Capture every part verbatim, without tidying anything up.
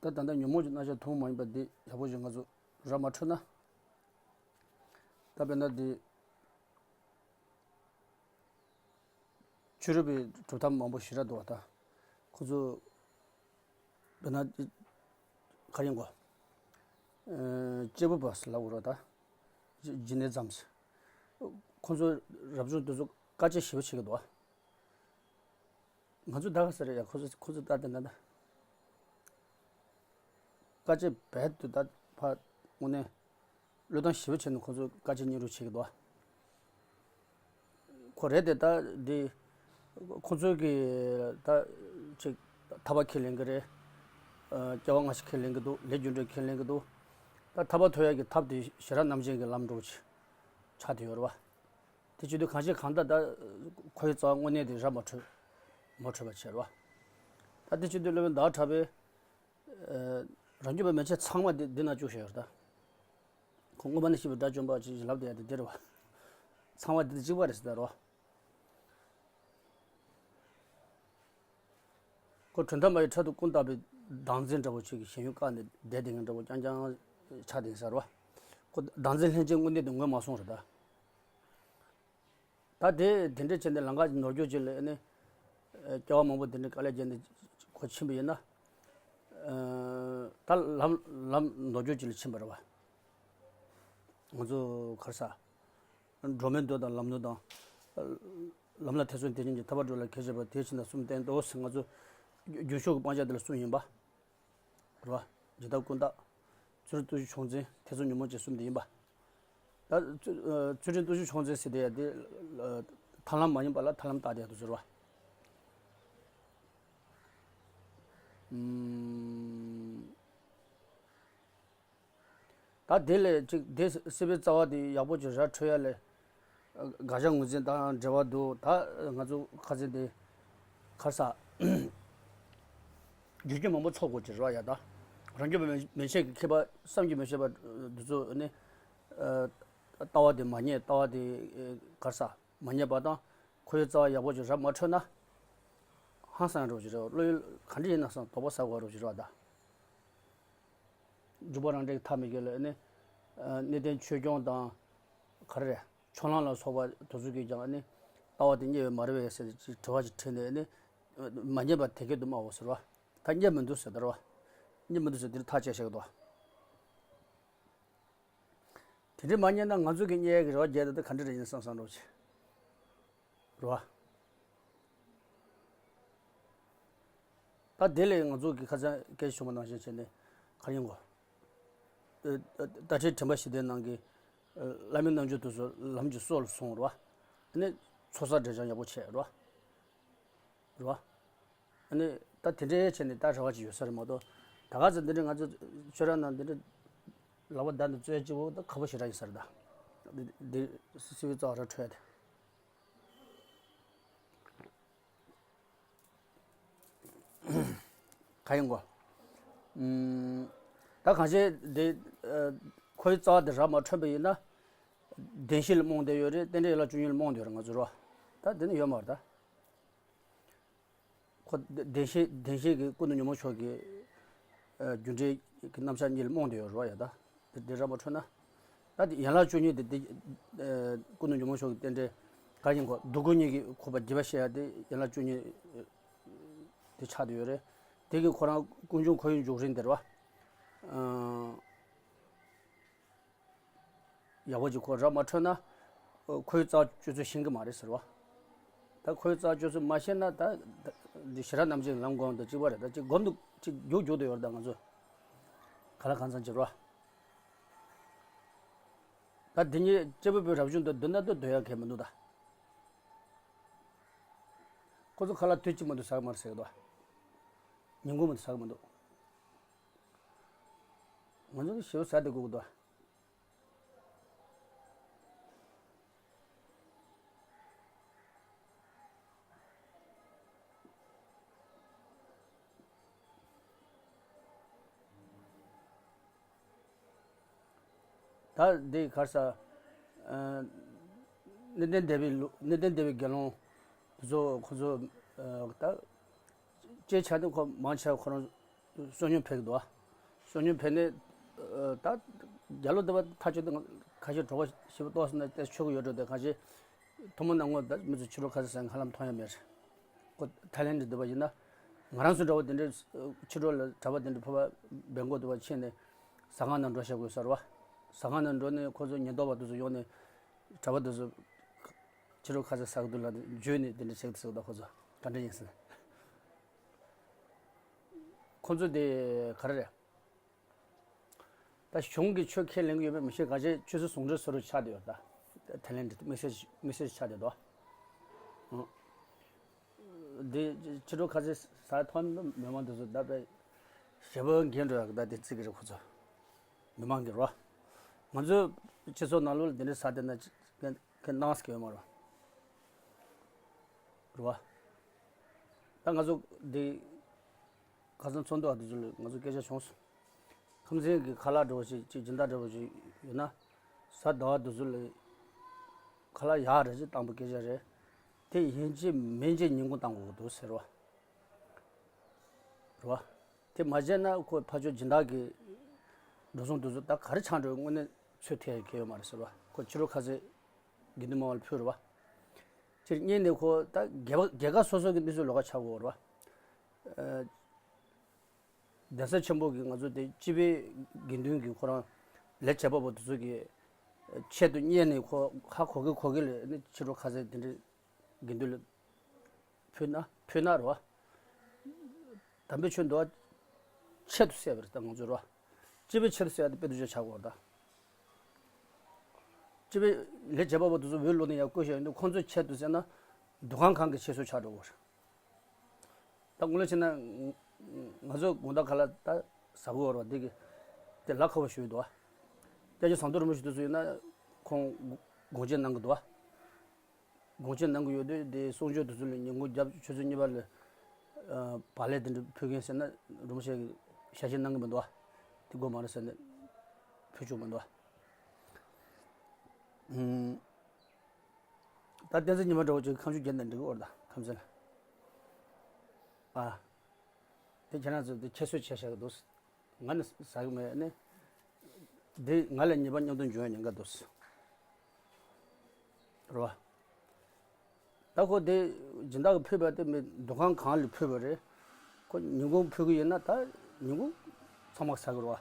ད་ད་ལྟ་ཉོན་མོངས་ཀྱི་རྣམ་གཞག་ཐུན་མོང་མ་ཡིན་པ་འདི་ཡག་པོ་ཞིག་ང་ཚོ་ར་མ་འཕྲོད་ན། ད་དཔེར་ན་འདི་ཕྱི་རོལ་པའི་གྲུབ་མཐའ་མང་པོ་ཞེ་དྲག་འདུག་བ། ད་ཁོ་ཚོ་དཔེར་ན་ག་རེ་ཡིན་གོ། ཨ་གཅེར་བུ་པ་ཟེར་ལབ་དགོས་རེད་བ། ད་ཇི་ཇི་ནས་ཙམ་ཟེར། ཁོ་ཚོ་རབ་བྱུང་དེ་ཚོ་དཀའ་སྤྱད་ཞེ་པོ་བྱེད་ཀྱི་འདུག་བ། ང་ཚོ་ད་ག་ཟེར་ཡ། ཁོ་ཚོ་ཁོ་ཚོ་ལྟ་དེ་འདྲ་ད་དཀའ་སྤྱད་རྦད་དེ་ད་ཕ་དངོས་གནས་བློས་བཏང་ཞེ་པོ་བྱས་ནས་ཁོ་ཚོ་དཀའ་སྤྱད་སྙིང་རུས་བྱེད་ཀྱི་འདུག་བ། ཁོ་རེད་དེ། ད་འདི་ཁོ་ཚོ་གི་ད་ཅིག་ཐར་པ་ཁས་ལེན་གྱི་རེད། ཨ་སྐྱེ་བ་སྔ་ཕྱི་ཁས་ལེན་གྱི་འདུག་ལས་རྒྱུ་འབྲས་ཁས་ལེན་གྱི་འདུག་ད་ཐར་པ་ཐོབ་ཡ་གི་ཐབས་དེ་ཞེ་དྲག་རྣམ་འབྱེད་ཀྱི་ལམ་འགྲོ་ཆགས་བསྡད་ཡོད་རེད་བ། དེ་བྱེད་དུས་གང་ཞིག་གང་ལྟར་ད་ཁོའི་རྩ་བ་དངོས་གནས་དེ་ར་མ་འཕྲོད། མ་འཕྲོད་པ་བྱས་རེད་བ། ད་དེ་བྱེད་དུས་སློབ་དཔོན་ཟླ་བ་གྲགས་པས་ཨ་རང་རྒྱུད་པ་མན་ཆད་ཚང་མ་འདི་འདི་ན་བཅུག་བཞག་ཡོད་རེད་ད། ཁོ་མངོན་པ་ནས་ཤེས་པའི་དགྲ་བཅོམ་པ་ཅིག་ལབ་བསྡད་ཡ་དེ་འདི་རེད་བ། ཚང་མ་འདི་གཅིག་པ་རེད་ཟེར་ད་རེད་བ། ཁོ་དོན་དམ་པ་ཡི་ཕྲག་ཏུ་རྐུན་བཏགས་པའི་བདག་འཛིན་འདྲ་པོ་ཅིག་གི་ཞེན་ཡུལ་བཀག་ནས་བསྡད་བསྡད་མཁན་འདྲ་པོ་རྐྱང་རྐྱང་ཆགས་བསྡད་ཟེར་བ། ཁོ་བདག་འཛིན་ལྷན་སྐྱེས་དངོས་གནས་དེ་ངོས་མ་སོང་རེད་ད། ད་དེ་དེ་འདྲ་བྱས་ནས་ལམ་ཁ་ནོར་འཁྱུག་ཅིག་ལ་ནི་སྐྱེ་བ་མང་པོ་དེ་འདྲ་དཀའ་ལས་བརྒྱབ་ནས་ཁོ་ཕྱིན་པ་ཡིན་ན། ད་ལམ་ལམ་ནོར་འཁྱུག་ཅིག་ལ་ཕྱིན་པ་རེད་བ། ང་ཚོ་ག་རེ་ཟ། འགྲོ་མིའི་མདོ་དང་ལམ་ལུགས་དང་། ལམ་ལ་ཐེ་ཚོམ་དེ་ཉིད་ཀྱི་ཐར་པར་འགྲོ་ལ་གལ་ཆེ་བ་དེ་ཕྱིར་ན་གསུམ་བསྟན་ཏོ་ཟེར། ང་ཚོ་རྒྱུན་ཤུགས་ཀྱི་སྤང་བྱ་དེ་ལ་གསུམ་ཡིན་པ་རེད་བ། འཇིག་ལྟ་ཀུན་བརྟགས། ཚུལ་ཁྲིམས་བརྟུལ་ཞུགས་མཆོག་འཛིན། ཐེ་ཚོམ་ཉོན་མོངས་བཅས་གསུམ་དེ་ཡིན་པ། ད་ཚུལ་ཨ་ཚུལ་ཁྲིམས་བརྟུལ་ཞུགས་མཆོག་འཛིན་ཟེར་དེ་ཡ་དེ་ཨ་ཐར་ལམ་མ་ཡིན་པ་ལ་ཐར་ལམ་བཏགས་བསྡད་འདུག་ཟེར་བ། ཨུམ། ད་དེ་ལས་ཅིག་དེ་སྲིད་པའི་རྩ་བ་དེ་ཡག་པོ་ཅིག་ར་འཕྲོད་ཡ་ལས། དགག་བྱ་ངོས་འཛིན་དང་འབྲེལ་བ་འདུག་ད་ང་ཚོ་ཁ་ཚན་དེ་ག་རེ་ཟ། རྒྱུ་རྐྱེན་མང་པོ་ཚོགས་དགོས་ཀྱི་རེད་བ་ཡ། ད་རང་རྒྱུད་པ་མན་མན་ཆད་ཀྱི་མཁས་པ་བསམ་གྱིས་མི་ཁྱབ་པ་འདི་ཚོ་ནི་ཨ་ལྟ་བ་དེ་མ་རྙེད། ལྟ་བ་དེ་ག་རེ་ཟ་མ་རྙེད་པ་དང་། ཁོའི་རྩ་བ་ཡག་པོ་ཅིག་ར་མ་འཕྲོད་ན་ཧང་སང་འགྲོ་གི་རེད། བློ་ཡུལ་ག་འདྲ་ཡིན་ན་སང་དོགས་པ་ཟ་དགོས་རེད་བ་ད། འཇུག་པ་རང་འགྲེལ་གྱི་ཐ་མ་གི་ལ་ནི་ཨ་གནས་བརྟན་ཆོས་སྐྱོང་དང་ག་རེ་རེད། ཕྱོགས་གླང་ལ་སོགས་པ་དེ་ཚོ་གིས་ཀྱང་ནི་ལྟ་བ་དེ་རྙེད་པས་མ་རེད་པས་ཟེར་ཅིག་དྲི་བ་ཅིག་དྲིས་ནས་ནི་མ་རྙེད་པ་དེ་སྐད་དུ་སྨྲའོ་ཟེར་བ། ད་རྙེད་མི་འདུག་ཟེར་ད་རེད་བ། རྙེད་མི་འདུག་ཟེར་དེར་ཐག་བཅད་བཞག་གི་འདུག་དེ་འདྲའི་མ་རྙེད་ན་ང་ཚོ་གིས་རྙེད་ཡ་གི་རེ་བ་རྒྱག་ཡ་དེ་ག་འདྲ་རེད་ཡིན་བསམ་བསམ་འགྲོ་ཆེ། རེད་བ། ད་དེ་ལས་ང་ཚོ་གི་ཁ་སང་སྐད་ཆ་བྱུང་བ་ནང་བཞིན་བྱས་ནས་ག་རེ་ཡིན་གོ། ཨ་ཨ་ད་ལྟའི་དྲན་པ་ཞི་བདེའི་ནང་གི་ཨ་བླ་མའི་རྣལ་འབྱོར་དེ་ཚོ་ལམ་གྱི་སྲོག་ལ་སོང་། རེད་བ། ཨ་ནི་ཚོགས་བསགས་འབྲས་བུ་ཡག་པོ་བྱས། རེད་བ། རེད་བ། ཨ་ནི་ད་དེ་འདྲའི་བྱས་ནས་ད་རེ་བ་ཅིག་ཡོད་ས་རེད་མ་གཏོགས། ད་ག་ཚོད་འདི་འདྲའི་ང་ཚོ་ཆོས་ར་ནང་འདི་འདྲའི་ལག་པ་བརྡབ་ནས་རྩོད་ཡ་གཅིག་པོ་ད་ཁག་པོ་ཞེ་དྲག་ཡིན་ས་རེད་ད། འདི་འདི་སྲིད་པའི་རྩ་བ་ར་འཕྲོད་ཡ་དེ། ག་ཡིན་གོ། ཨུམ། ད་གང་ཞིག་འདི་ཨ་ཁོའི་རྩ་བ་འདི་ར་མ་འཕྲོད་པ་ཡིན་ན། བདེན་བཞི་ལ་རྨོངས་བསྡད་ཡོད་རེད། རྟེན་འབྲེལ་ཡན་ལག་བཅུ་གཉིས་ལ་རྨོངས་བསྡད་ཡོད་རེད་ང་ཚོ་རོ། ད་འདི་ནི་ཡོད་མ་རེད་ད། ཁོ་བདེན་བདེན་བཞི་བདེན་བཞི་གི་ཀུན་ཏུ་ཉོན་མོངས་ཕྱོགས་ཀྱི་ཨ་རྒྱུ་འབྲས་ཀྱི་རྣམ་གཞག་གཉིས་ལ་རྨོངས་བསྡད་ཡོད་རེད་བ་ཡ། ད་འདི་འདི་ར་མ་འཕྲོད་ན། ད་དེ་ཡན་ལག་བཅུ་གཉིས་དེ་དེ་ཨ་ཀུན་ཏུ་ཉོན་མོངས་ཕྱོགས་ཀྱི་རྟེན་འབྲེལ་ག་ཡིན་གོ། སྡུག་ཀུན་གཉིས་ཀྱི་འཁོར་བ་རྒྱས་པར་བཤད་ཡ་དེ་ཡན་ལག་བཅུ་གཉིས་དེ་ཆགས་བསྡད་ཡོད་རེད། དེ་གི་ཁོ་རང་ཀུན་འབྱུང་ཁོར་ཡུག་འཇུག་རིམ་དེ་རེད་བ། ཨ། ཡག་པོ་ཅིག་ཁོ་ར་མ་འཕྲོད་ན། ཁོའི་རྩ་བ་གཅོད་ཚུལ་ཤེས་ཀྱི་མ་རེད་ཟེར་བ། ད་ཁོའི་རྩ་བ་གཅོད་ཚུལ་མ་ཤེས་ན་ད། ད་འདི་ཞི་རགས་རྣམ་འབྱེད་ལམ་སྒོམ་དང་གཅིག་པ་རེད། ད་ཅིག་སྒོམ་དུ་ཅིག་རྒྱུག་རྒྱུག་དུ་ཡོད་རེད་ད་ང་ཚོ། ག་ལ་གང་འཚམ་བྱེད་རོགས། ད་འདི་གཉིས་གཅེར་བུ་པའི་རབ་བྱུང་དུ་བསྡུ་ན་ད་སྡུད་ཡག་གི་མི་འདུག་ད། ཁོ་ཚོ་ཁ་ལག་དུས་གཅིག་མ་གཏོགས་ཟ་གི་མ་རེད་ཟེར་གི་འདུག་ཉིན་གུང་མ་གཏོགས་ཟ་གི་མི་འདུག་ང་ཚོ་གི་ཞེ་པོ་ཟ་བསྡད་དགོས་ཀྱི་འདུག་ད་འདི་ག་རེ་ཟ། ཨ་གནས་བརྟན་སྡེ་པའི་ལུགས། གནས་བརྟན་སྡེ་པའི་དགེ་སློང་དེ་ཚོ་ཁོ་ཚོ་ཨ་ད་སྐྱེས་ཆ་དེ་ཁོ་མང་ཆེ་བ་ཁོ་རང་ བསོད་སྙོམས་འཕེལ་གི་འདུག་བ། བསོད་སྙོམས་འཕེལ་ནས་ད་རྒྱ་ལོ་འདི་བ་ཐག་ཆོད་དེ་ཁ་ཤས་གྲོད་ཁོག་ཞེ་པོ་ལྟོགས་སོང་ན་ཏེ་མཆོད་གི་ཡོད་འགྲོ། དེ་ཁ་ཤས་ཐུན་མོང་ནང་ངོ་ད་མི་ཚོ་ཕྱི་དྲོ་ཁ་ཟས་ཟ་མཁན་ཧ་ལམ་མཐོང་ཡ་མེད། ཁོ་ཐའི་ལེན་འདི་བ་ཡིན་ན་ང་རང་ཚོ་འདྲ་བོ་དེ་འདྲའི་ཕྱི་དྲོ་ལ་གྲྭ་པ་དེ་འདྲ་ཕོར་པ་སྦེལ་ཀོག་འདི་བ་ཕྱིན་ནས་ཟ་ཁང་ནང་འགྲོ་བྱ་དགོས་ས་རེད་བ། ཟ་ཁང་ནང་འགྲོ་ནས་ཁོ་ཚོ་ཉེན་རྟོག་པ་དེ་ཚོ་ཡོང་ནས་གྲྭ་པ་དེ་ཚོ་ཕྱི་དྲོ་ཁ་ཟས་ཟ་གི་འདུག་ལབ་ནས་འཇུས་ནས་དེ་འདྲ་བྱེད་ཀྱི་འདུག་ད་ཁོ་ཚོ་ག་འདྲ་ཡིན་ཟེར། ཁོ་ཚོ་དེ་ག་རེ་རེད། ད་གཞུང་གི་ཆོས་ཁས་ལེན་གྱི་ཡོད་པའི་མི་ཤེས། ག་ཅེ་ཆུ་ཚོད་ཟུང་འབྲེལ་བཟོ་རུ་ཆགས་བསྡད་ཡོད། ད་ཐའི་ལེན་དམིགས་བསལ་དམིགས་བསལ་ཆགས་བསྡད་འདུག་འདི་ཕྱི་དྲོ་ཁ་ཟས་ཟ་ཐོན་མི་མང་དེ་ཚོ་ད་དཔེ་ཞེ་པོ་འགན་འགྲོ་ཡག་གི་ད་དེ་བརྩི་གི་རེད་ཁོ་ཚོ། མི་མང་གི་རོ། ང་ཚོ་སྤྱི་ཚོགས་ནང་ལོགས་ལ་དེ་འདྲ་ཟ་བསྡད་ན་ཁྱེད་ཁྱེད་སྣང་སྐྱེ་ཡོད་མ་རོ། རོ། ད་ང་ཚོ་འདི་ཁ་སང་ཚོགས་འདུ་བ་དེ་ཚོ་ལ་ང་ཚོ་སྐད་ཆ་བྱུང་སོང་། ཁམས་ཚན་གྱི་ཁ་ལག་འདྲ་བོ་ཞིག་ཅིག་སྦྱིན་བདག་འདྲ་བོ་ཞིག་ཡོད་ན། གཟའ་ཟླ་བ་དེ་ཚོ་ལ་ཁ་ལག་ཡག་རེད་ཅེས་བཏང་པའི་སྐད་ཆ་རེད། དེ་ཡིན་གཅིག་མིན་གཅིག་ཉིན་གུང་བཏང་དགོས་ཀྱི་འདུག་ཟེར་བ། རེད་བ། དེ་མ་བྱས་ན་ཁོ་ཕར་ཕྱོགས་སྦྱིན་བདག་གི་འགྲོ་སོང་དེ་ཚོ་ད་ག་རེ་ཆགས་འགྲོ་དངོས་གནས་ཚོད་ཐིག་གི་ཡོད་མ་རེད་ཟེར་བ། ཁོ་ཕྱི་དྲོ་ཁ་ཟས་དགེ་འདུན་སྨྲ་བ་ལ་ཕུལ་རེད་བ། སྤྱིར་གཉིས་ནས་ཁོ་ད་སྒེར་པ་སྒེར་ཁ་སོ་སོ་གི་གནས་ཚུལ་ལོགས་ཀ་ཆགས་ཀྱི་ཡོད་རེད་བ། གདན་ས་ཆེན་པོ་གི་ང་ཚོ་དེ་སྤྱི་པའི་དགེ་འདུན་གྱི་ཁོ་རང་ལས་བྱེད་པ་པོ་དེ་ཚོ་གི་ཆེད་དུ་གཉེར་ནས་ཁོ་ཧ་གོ་གི་གོ་གི་ལས་ནི་ཕྱི་དྲོ་ཁ་ཟས་དེ་འདྲའི་དགེ་འདུན་ལ་ཕུལ་ན་ཕུལ་ན་རོ། དམ་པའི་ཆོས་འདུལ་བ་ཆེད་དུ་བསད་པ་རེད་ད་ང་ཚོ་རོ། སྤྱི་པའི་ཆེད་དུ་བསད་པ་དེ་དཔེ་སྡུག་ཅག་ཆགས་ཀྱི་ཡོད་རེད་ད། སྤྱི་པའི་ལས་བྱེད་པ་པོ་དེ་ཚོ་འོས་བླུགས་ནས་ཡར་བསྐོས་བཞག་ཡོད་དུས་ཁོང་ཚོའི་ཆེད་དུ་བསད་ན་འདུ་ཁང་གང་གི་ཆེད་སོ་ཆགས་འགྲོ་གི་རེད། ད་དངོས་གནས་བྱས་ན་ང་ཚོ་དགོང་དག་ཁ་ལག་ད་ཟ་དགོས་རེད་བ། འདི་གི་དེ་ལ་ཁ་བ་ཞུས་འདུག་བ། སྐྱབས་རྗེ་ཟམ་གདོང་རིན་པོ་ཆེ་དེ་ཚོ་ཡིན་ན་ཁོང་དགོངས་བཞེས་གནང་གི་འདུག་བ། དགོངས་བཞེས་གནང་གི་ཡོད་དུས་དེ་གསུང་ཆོས་དེ་ཚོ་ལ་ཉིན་གུང་རྒྱབ་ཆུ་ཚོད་གཉིས་པ་ལ་བག་ལེབ་དེ་འདྲ་ཕུལ་མཁན་ཟེར་ན་རིན་པོ་ཆེ་གི་ཞལ་བཞེས་གནང་གི་མི་འདུག་བ། དེ་དགོས་མ་རེད་ཟེར་ནས་ཕུལ་བཅུག་མི་འདུག་བ། ད་བསྟན་འཛིན་ཉི་མ་འདྲ་བོ་ཅིག་ཁ་མཆུ་བརྒྱབ་ནས་འགྲིག་གི་ཡོད་རེད་ད་ཁམས་ཚན་ལ། ཨ། དེ་ཁྱེད་རང་ཚོ་དེ་ཁྱད་གསོད་བྱས་བཞག་གི་འདུག་ང་ནི་ཟ་གི་མེད་ནི། དེ་ང་ལ་ཉེས་པ་མཉམ་དུ་འབྱུང་བའི་ཉེན་ཁ་འདུག་རེད་བ། ད་ཁོ་དེ་སྦྱིན་བདག་གིས་ཕུལ་བ་དེ་མི་འདུ་ཁང་གང་ལ་ཕུལ་བ་རེད། ཁོ་ཉིན་གུང་ཕུལ་གི་ཡིན་ན་ད་ཉིན་གུང་ཚང་མ་ཟ་གི་རེད་བ།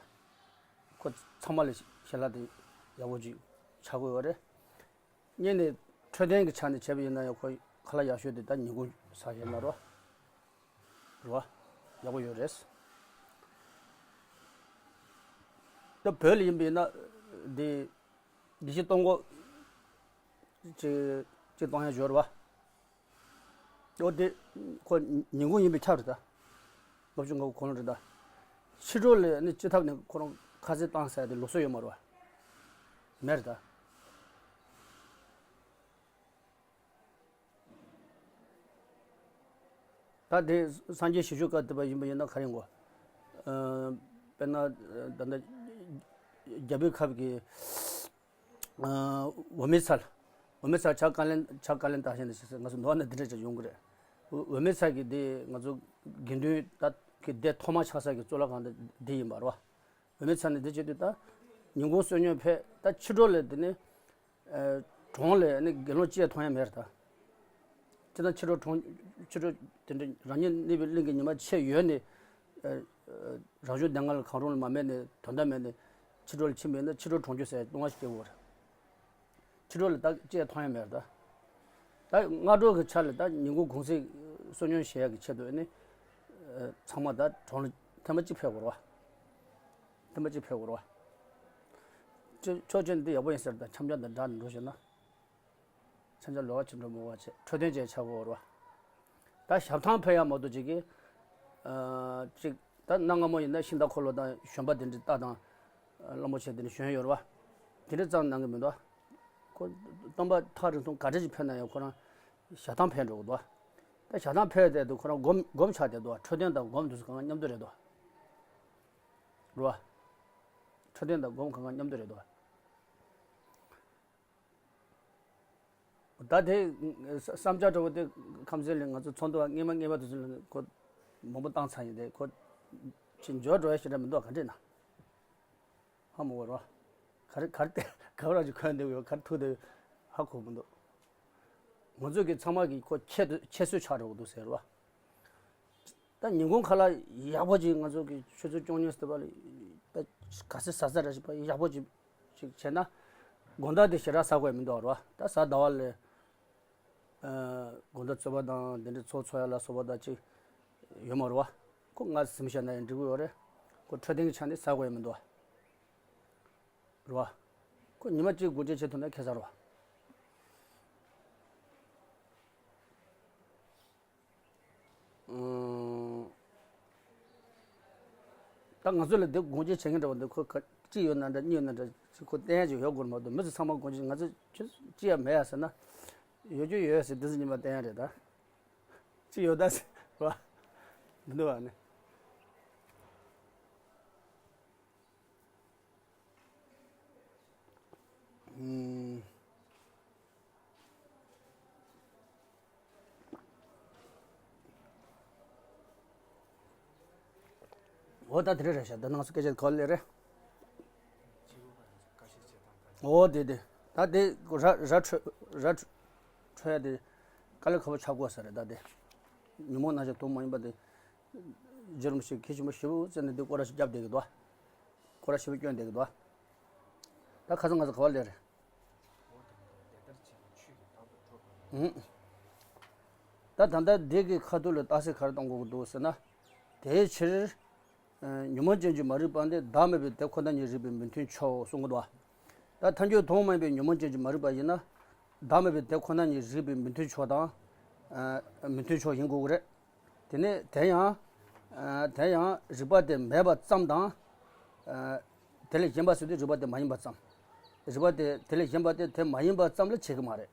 ཁོ་ཚང་མ་ལ་ཞལ་ལག་དེ་ཡག་པོ་ཅིག་ཆགས་ཀྱི་ཡོད་རེད། གཉིས་ནས་འཕྲོད་བསྟེན་གྱི་ཆ་ནས་བྱས་པ་ཡིན་ན་ཡང་ཁོ་ཁ་ལག་ཡག་ཤོས་དེ་ད་ཉིན་གུང་ཟ་ཡོད་ན་རོ། རོ། ཡག་པོ་ཡོད་རེད། ད་བོད་ལ་ཡིན་པ་ཡིན་ན་འདི་འདི་ཞིག་གཏོང་གོ་ཅིག་ཅིག་གཏོང་ཡ་འབྱོར་བ། ཨོ་དེ་ཁོ་ཉིན་གུང་ཡིན་པའི་ཁྱབ་རེད་ད། ལྔ་བཅུ་ང་དགུ་གོང་ལ་རེད་ད། ཕྱི་དྲོ་ལ་ནི་ཅི་ཐབས་ནས་ཁོ་རང་ཁ་ཟས་བཏང་ཟེར་ཡ་དེ་ལུགས་སྲོལ་ཡོད་མ་རེད་བ། མེད་རེད་ད། ད་དེ་སངས་རྒྱས་ཞལ་བཞུགས་སྐབས་དེ་པ་ཡིན་པ་ཡིན་ན་ག་རེ་ཡིན་གོ། ཨ། དཔེར་ན་ད་ལྟ་རྒྱལ་པོའི་ཁབ་ཀྱི་ཨ། འོ་མའི་ཚལ། འོ་མའི་ཚལ་བྱ་བཀའ་ལན་བྱ་བཀའ་ལན་བཏང་བཞིན་དུ་ཞེས་ང་ཚོ་ནོར་ན་འདི་འདྲ་ཅིག་ཡོང་གི་རེད། འོ་འོ་མའི་ཚལ་གྱི་དེ་ང་ཚོ་དགེ་འདུན་ད་གི་སྡེ་ཐོག་མ་ཆགས་ས་གི་གཙུག་ལག་ཁང་དེ་འདི་ཡིན་པ་རེད་བ། འོ་མའི་ཚལ་ནས་འདི་བྱེད་དུས་ད་ཉིན་གུང་བསོད་སྙོམས་ཕེབས་ད་ཕྱི་དྲོ་ལ་དེ་ནས་ཨ། གྲོང་ལ་ནི་དགེ་སློང་ཅིག་མཐོང་ཡ་མེད་རེད་ད། ཅི་ད་ཕྱི་དྲོ་གྲོང་ཕྱི་དྲོ་དེ་འདྲ་རང་ཉིད་གནས་པའི་གླིང་གི་ཉི་མ་ཆེ་ཡོད་ནས་ཨ། རང་བྱུང་སྡེ་ལྔ་ལ་གང་རུང་ལ་མ་སྨད་ནས་དོན་དག་མེད་ནས་ཕྱི་དྲོ་ལ་ཕྱིན་པ་ཡིན་ན་ཕྱི་དྲོ་གྲོང་ཁྱེར་ཟེར་ལྟུང་བ་ཞིག་སྐྱེ་དགོས་རེད། ཕྱི་དྲོ་ལ་ད་ཅི་མཐོང་ཡ་མེད་རེད་ད། ད་སྔ་དྲོ་གི་ཆ་ལ་ད་ཉིན་གུང་གུང་ཚིགས་བསོད་སྙོམས་བཞེས་ཡ་གི་ཆེད་དུ་ནི་ཨ། ཚང་མ་ད་གྲོང་ལ་ཐེངས་མ་གཅིག་ཕེབས་དགོས་རེད་བ། ཐེངས་མ་གཅིག་ཕེབས་དགོས་རེད་བ། ཆོས་ཆོས་ཅན་འདི་ཡག་པོ་ཡིན་ཟེར་དང་འཆམ་འཆམ་དང་འདྲ་ནས་འགྲོ་བཞིན་ན། འཆམ་འཆམ་ལོགས་ཀ་ཅིག་འགྲོ་མི་འོས་པ་བྱས་འཕྲོད་བསྟེན་བྱས་ཆགས་དགོས་རེད་བ། ད་ཞབས་ཐང་ཕེབས་ཡག་མ་གཏོགས་ཅིག་གིས། ཨ། ཅིག་ད་གནའ་སྔ་མོ་ཡིན་ན་ཤིང་རྟ་འཁོར་ལོ་དང་བཞོན་པ་དེ་འདྲ་རྟ་དང་། གླང་པོ་ཆེ་དེ་འདྲ་བཞོན་ཡོད་རེད་བ། དེ་འདྲ་ཙམ་གནང་གི་མི་འདུག་ཁོ་སྟོན་པ་ཐག་རིང་ཐུང་ག་འདྲ་ཅིག་ཕེབས་ན་ཡང་ཁོ་རང་ཞབས་ཐང་ཕེབས་འགྲོ་གི་འདུག་ད་ཞབས་ཐང་ཕེབས་བསྡད་དུས་ཁོ་རང་སྒོམ་སྒོམ་ཆགས་བསྡད་འདུག་འཕྲོད་བསྟེན་དང་སྒོམ་དེ་ཚོ་གང་ག་མཉམ་དུ་རེད་འདུག་རེད་བ། འཕྲོད་བསྟེན་དང་སྒོམ་གང་ག་མཉམ་དུ་རེད་འདུག་ད་དེ་བསམ་འཆར་འདྲ་བོ་དེ་ཁམས་ཚན་ལ་ང་ཚོ་ཚོགས་འདུ་བ་སྔས་མ་སྔས་མ་དེ་ཚོ་ལ་ཁོ་མང་པོ་བཏང་ཚར་ཡིན་ཏེ་ཁོ་ ཅིག་འབྱོར་འགྲོ་ཡ་ཞིག་རེད་མི་འདུག་ག་འདྲས་ན། ཧ་མ་གོ་རོ། ག་རེ་ག་རེ་ག་རེ་ར་ཅིག་གོན་བསྡད་ཡོད། ག་རེ་ཐུག་བསྡད་ཡོད། ཧ་གོ་མི་འདུག་ང་ཚོ་གི་ཚང་མ་གི་ཁོ་ཁྱད་དུ་ཁྱད་གསོད་ཆགས་འགྲོ་གི་འདུག་ཟེར་བ། ད་ཉིན་གུང་ཁ་ལག་ཡག་པོ་ཅིག་ང་ཚོ་གི་ཆུ་ཚོད་བཅུ་གཉིས་ཟེར་བ་ལ་ད་ག་ཚོད་ཟ་ཟ་ར་ཞིག་པ་ཡག་པོ་ཅིག་ཅིག་བྱས་ན། དགོང་དག་དེ་ཞེ་དྲག་ཟ་དགོས་མི་འདུག་རོ། ད་གཟའ་ཟླ་བ་ལ་དགོང་དག་རྩོད་པ་དང་དེ་འདྲ་ཚོགས་འཚོགས་ཡ་ལ་སོགས་པ་དང་ཅིག་ཡོད་མ་རེད་བ། ཁོ་ང་ཟིན་བྱས་ན་ཡང་འགྲིག་གི་ཡོད་རེད། ཁོ་འཕྲོད་བསྟེན་གྱི་ཆ་ནས་ཟ་དགོས་ཡ་མི་འདུག་བ། རེད་བ། ཁོ་ཉི་མ་གཅིག་སྒོ་འབྱེད་བྱེད་ཐུབ་ན་ཁེ་ས་རེད་བ། ཨང་། ད་ང་ཚོ་ལ་འདི་སྒོ་འབྱེད་བྱེད་མཁན་འདྲ་བ་འདི་ཁོ་ག་གཅིག་ཡོད་ན་འདྲ་གཉིས་ཡོད་ན་འདྲ་ཅིག་ཁོ་བསྟན་ཅིག་ཡོད་དགོས་མ་གཏོགས་མི་ཚོ་ཚང་མ་སྒོ་འབྱེད་ང་ཚོ་ཁྱོད་ཅི་ཡང་མེད་ཡ་ཟེར་ན། ཡོད་རྒྱུ་ཡོད་ཟེར་འདི་ཚོ་ཉི་མ་བསྟན་ཡ་རེད་ད། ཅི་ཡོད་ད་ཟེར་བ། མི་འདུག་བ་ནི། ཨུམ། འོ་ད་དེ་རེད་རེད་ཤག་ད་ནང་སུ་སྐད་ཆ་ག་ལེ་རེད། འོ་དེ་དེ། ད་དེ་ར་ར་འཕྲོད་ར་འཕྲོད་ཡ་དེ་དཀའ་ལས་ཁག་པོ་ཆགས་དགོས་ས་རེད་ད་དེ། ཉོན་མོངས་རྣམ་གཞག་དོན་མ་ཡིན་པ་དེ། རྒྱུ་རིམ་ཞིག་གལ་ཆེན་པོ་ཞེ་པོ་བརྩིས་ནས་འདི་སྐོར་ར་ཞིག་བརྒྱབ་བསྡད་ཀྱི་འདུག་སྐོར་ར་ཞེ་པོ་བསྐྱོན་བསྡད་ཀྱི་འདུག་ད་ཁ་སང་ང་ཚོ་ག་པར་སླེབས་རེད། ཨུ། ད་ད་ལྟ་འདི་གི་ཁ་ཐུག་ལ་རྟགས་གསལ་ག་རེ་གཏོང་དགོས་ཀྱི་འདུག་ཟེར་ན། དེའི་ཕྱིར། ཉོན་མོངས་ཅན་གྱི་མ་རིག་པ་འདི་བདག་མེད་པའི་དེ་ཁོ་ན་ཉིད་རིག་པའི་མི་མཐུན་ཕྱོགས་གསུང་གི་འདུག་ད་ཐལ་འགྱུར་དོན་མ་ཡིན་པའི་ཉོན་མོངས་ཅན་གྱི་མ་རིག་པ་ཡིན་ན། བདག་མེད་པའི་དེ་ཁོ་ན་ཉིད་རིག་པའི་མི་མཐུན་ཕྱོགས་དང་། མི་མཐུན་ཕྱོགས་ཡིན་དགོས་ཀྱི་རེད། དེ་ནས་དེ་ཡང་། དེ་ཡང་རིག་པ་དེ་མེད་པ་ཙམ་དང་། དེ་ལས་གཞན་པ་ཟེར་དུས་རིག་པ་དེ་མ་ཡིན་པ་ཙམ། རིག་པ་དེ་དེ་ལས་གཞན་པ་དེ་དེ་མ་ཡིན་པ་ཙམ་ལ་བྱེད་ཀྱི་མ་རེད། རེད་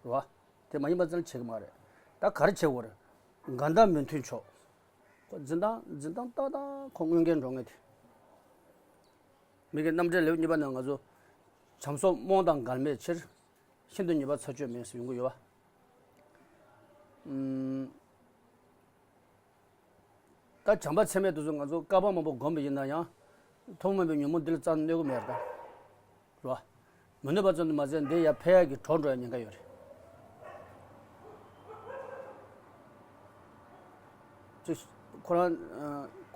བ། དེ་མ་ཡིན་པ་ཙམ་ལ་བྱེད་ཀྱི་མ་རེད། ད་ག་རེ་བྱེད་དགོས་རེད། འགལ་ཟླ་མི་མཐུན་ཕྱོགས། ཁོ་འཛིན་སྟངས་འཛིན་སྟངས་ཏག་ཏག་ཁོ་དངོས་འགལ་འགྲོ་ངེས་དེ། མི་དགེ་རྣམ་འགྲེལ་ལེའུ་གཉིས་པ་ནང་ང་ཚོ་བྱམས་སོགས་རྨོངས་དང་འགལ་མེད་ཕྱིར། ཤིན་ཏུ་ཉེས་པ་ཚར་གཅོད་མེད་ཟེར་ཡོང་གི་ཡོད་བ། ཨུམ། ད་བྱམས་པ་ཚད་མེད་དེ་ཚོ་ང་ཚོ་བསྐལ་པ་མང་པོ་བསྒོམས་པ་ཡིན་ན་ཡང་། ཐོག་མ་མེད་པའི་ཉོན་མོངས་འདི་ལ་རྩ་གནོན་གི་མེད་རེད་ད། རེད་བ། མི་གནོད་པ་ཙམ་དུ་མ་ཟད་འདི་ཡར་འཕེལ་ཡག་གི་གྲོགས་འགྲོ་ཡག་ཉེན་ཁ་ཡོད་རེད། ཅིག་ཁོ་རང་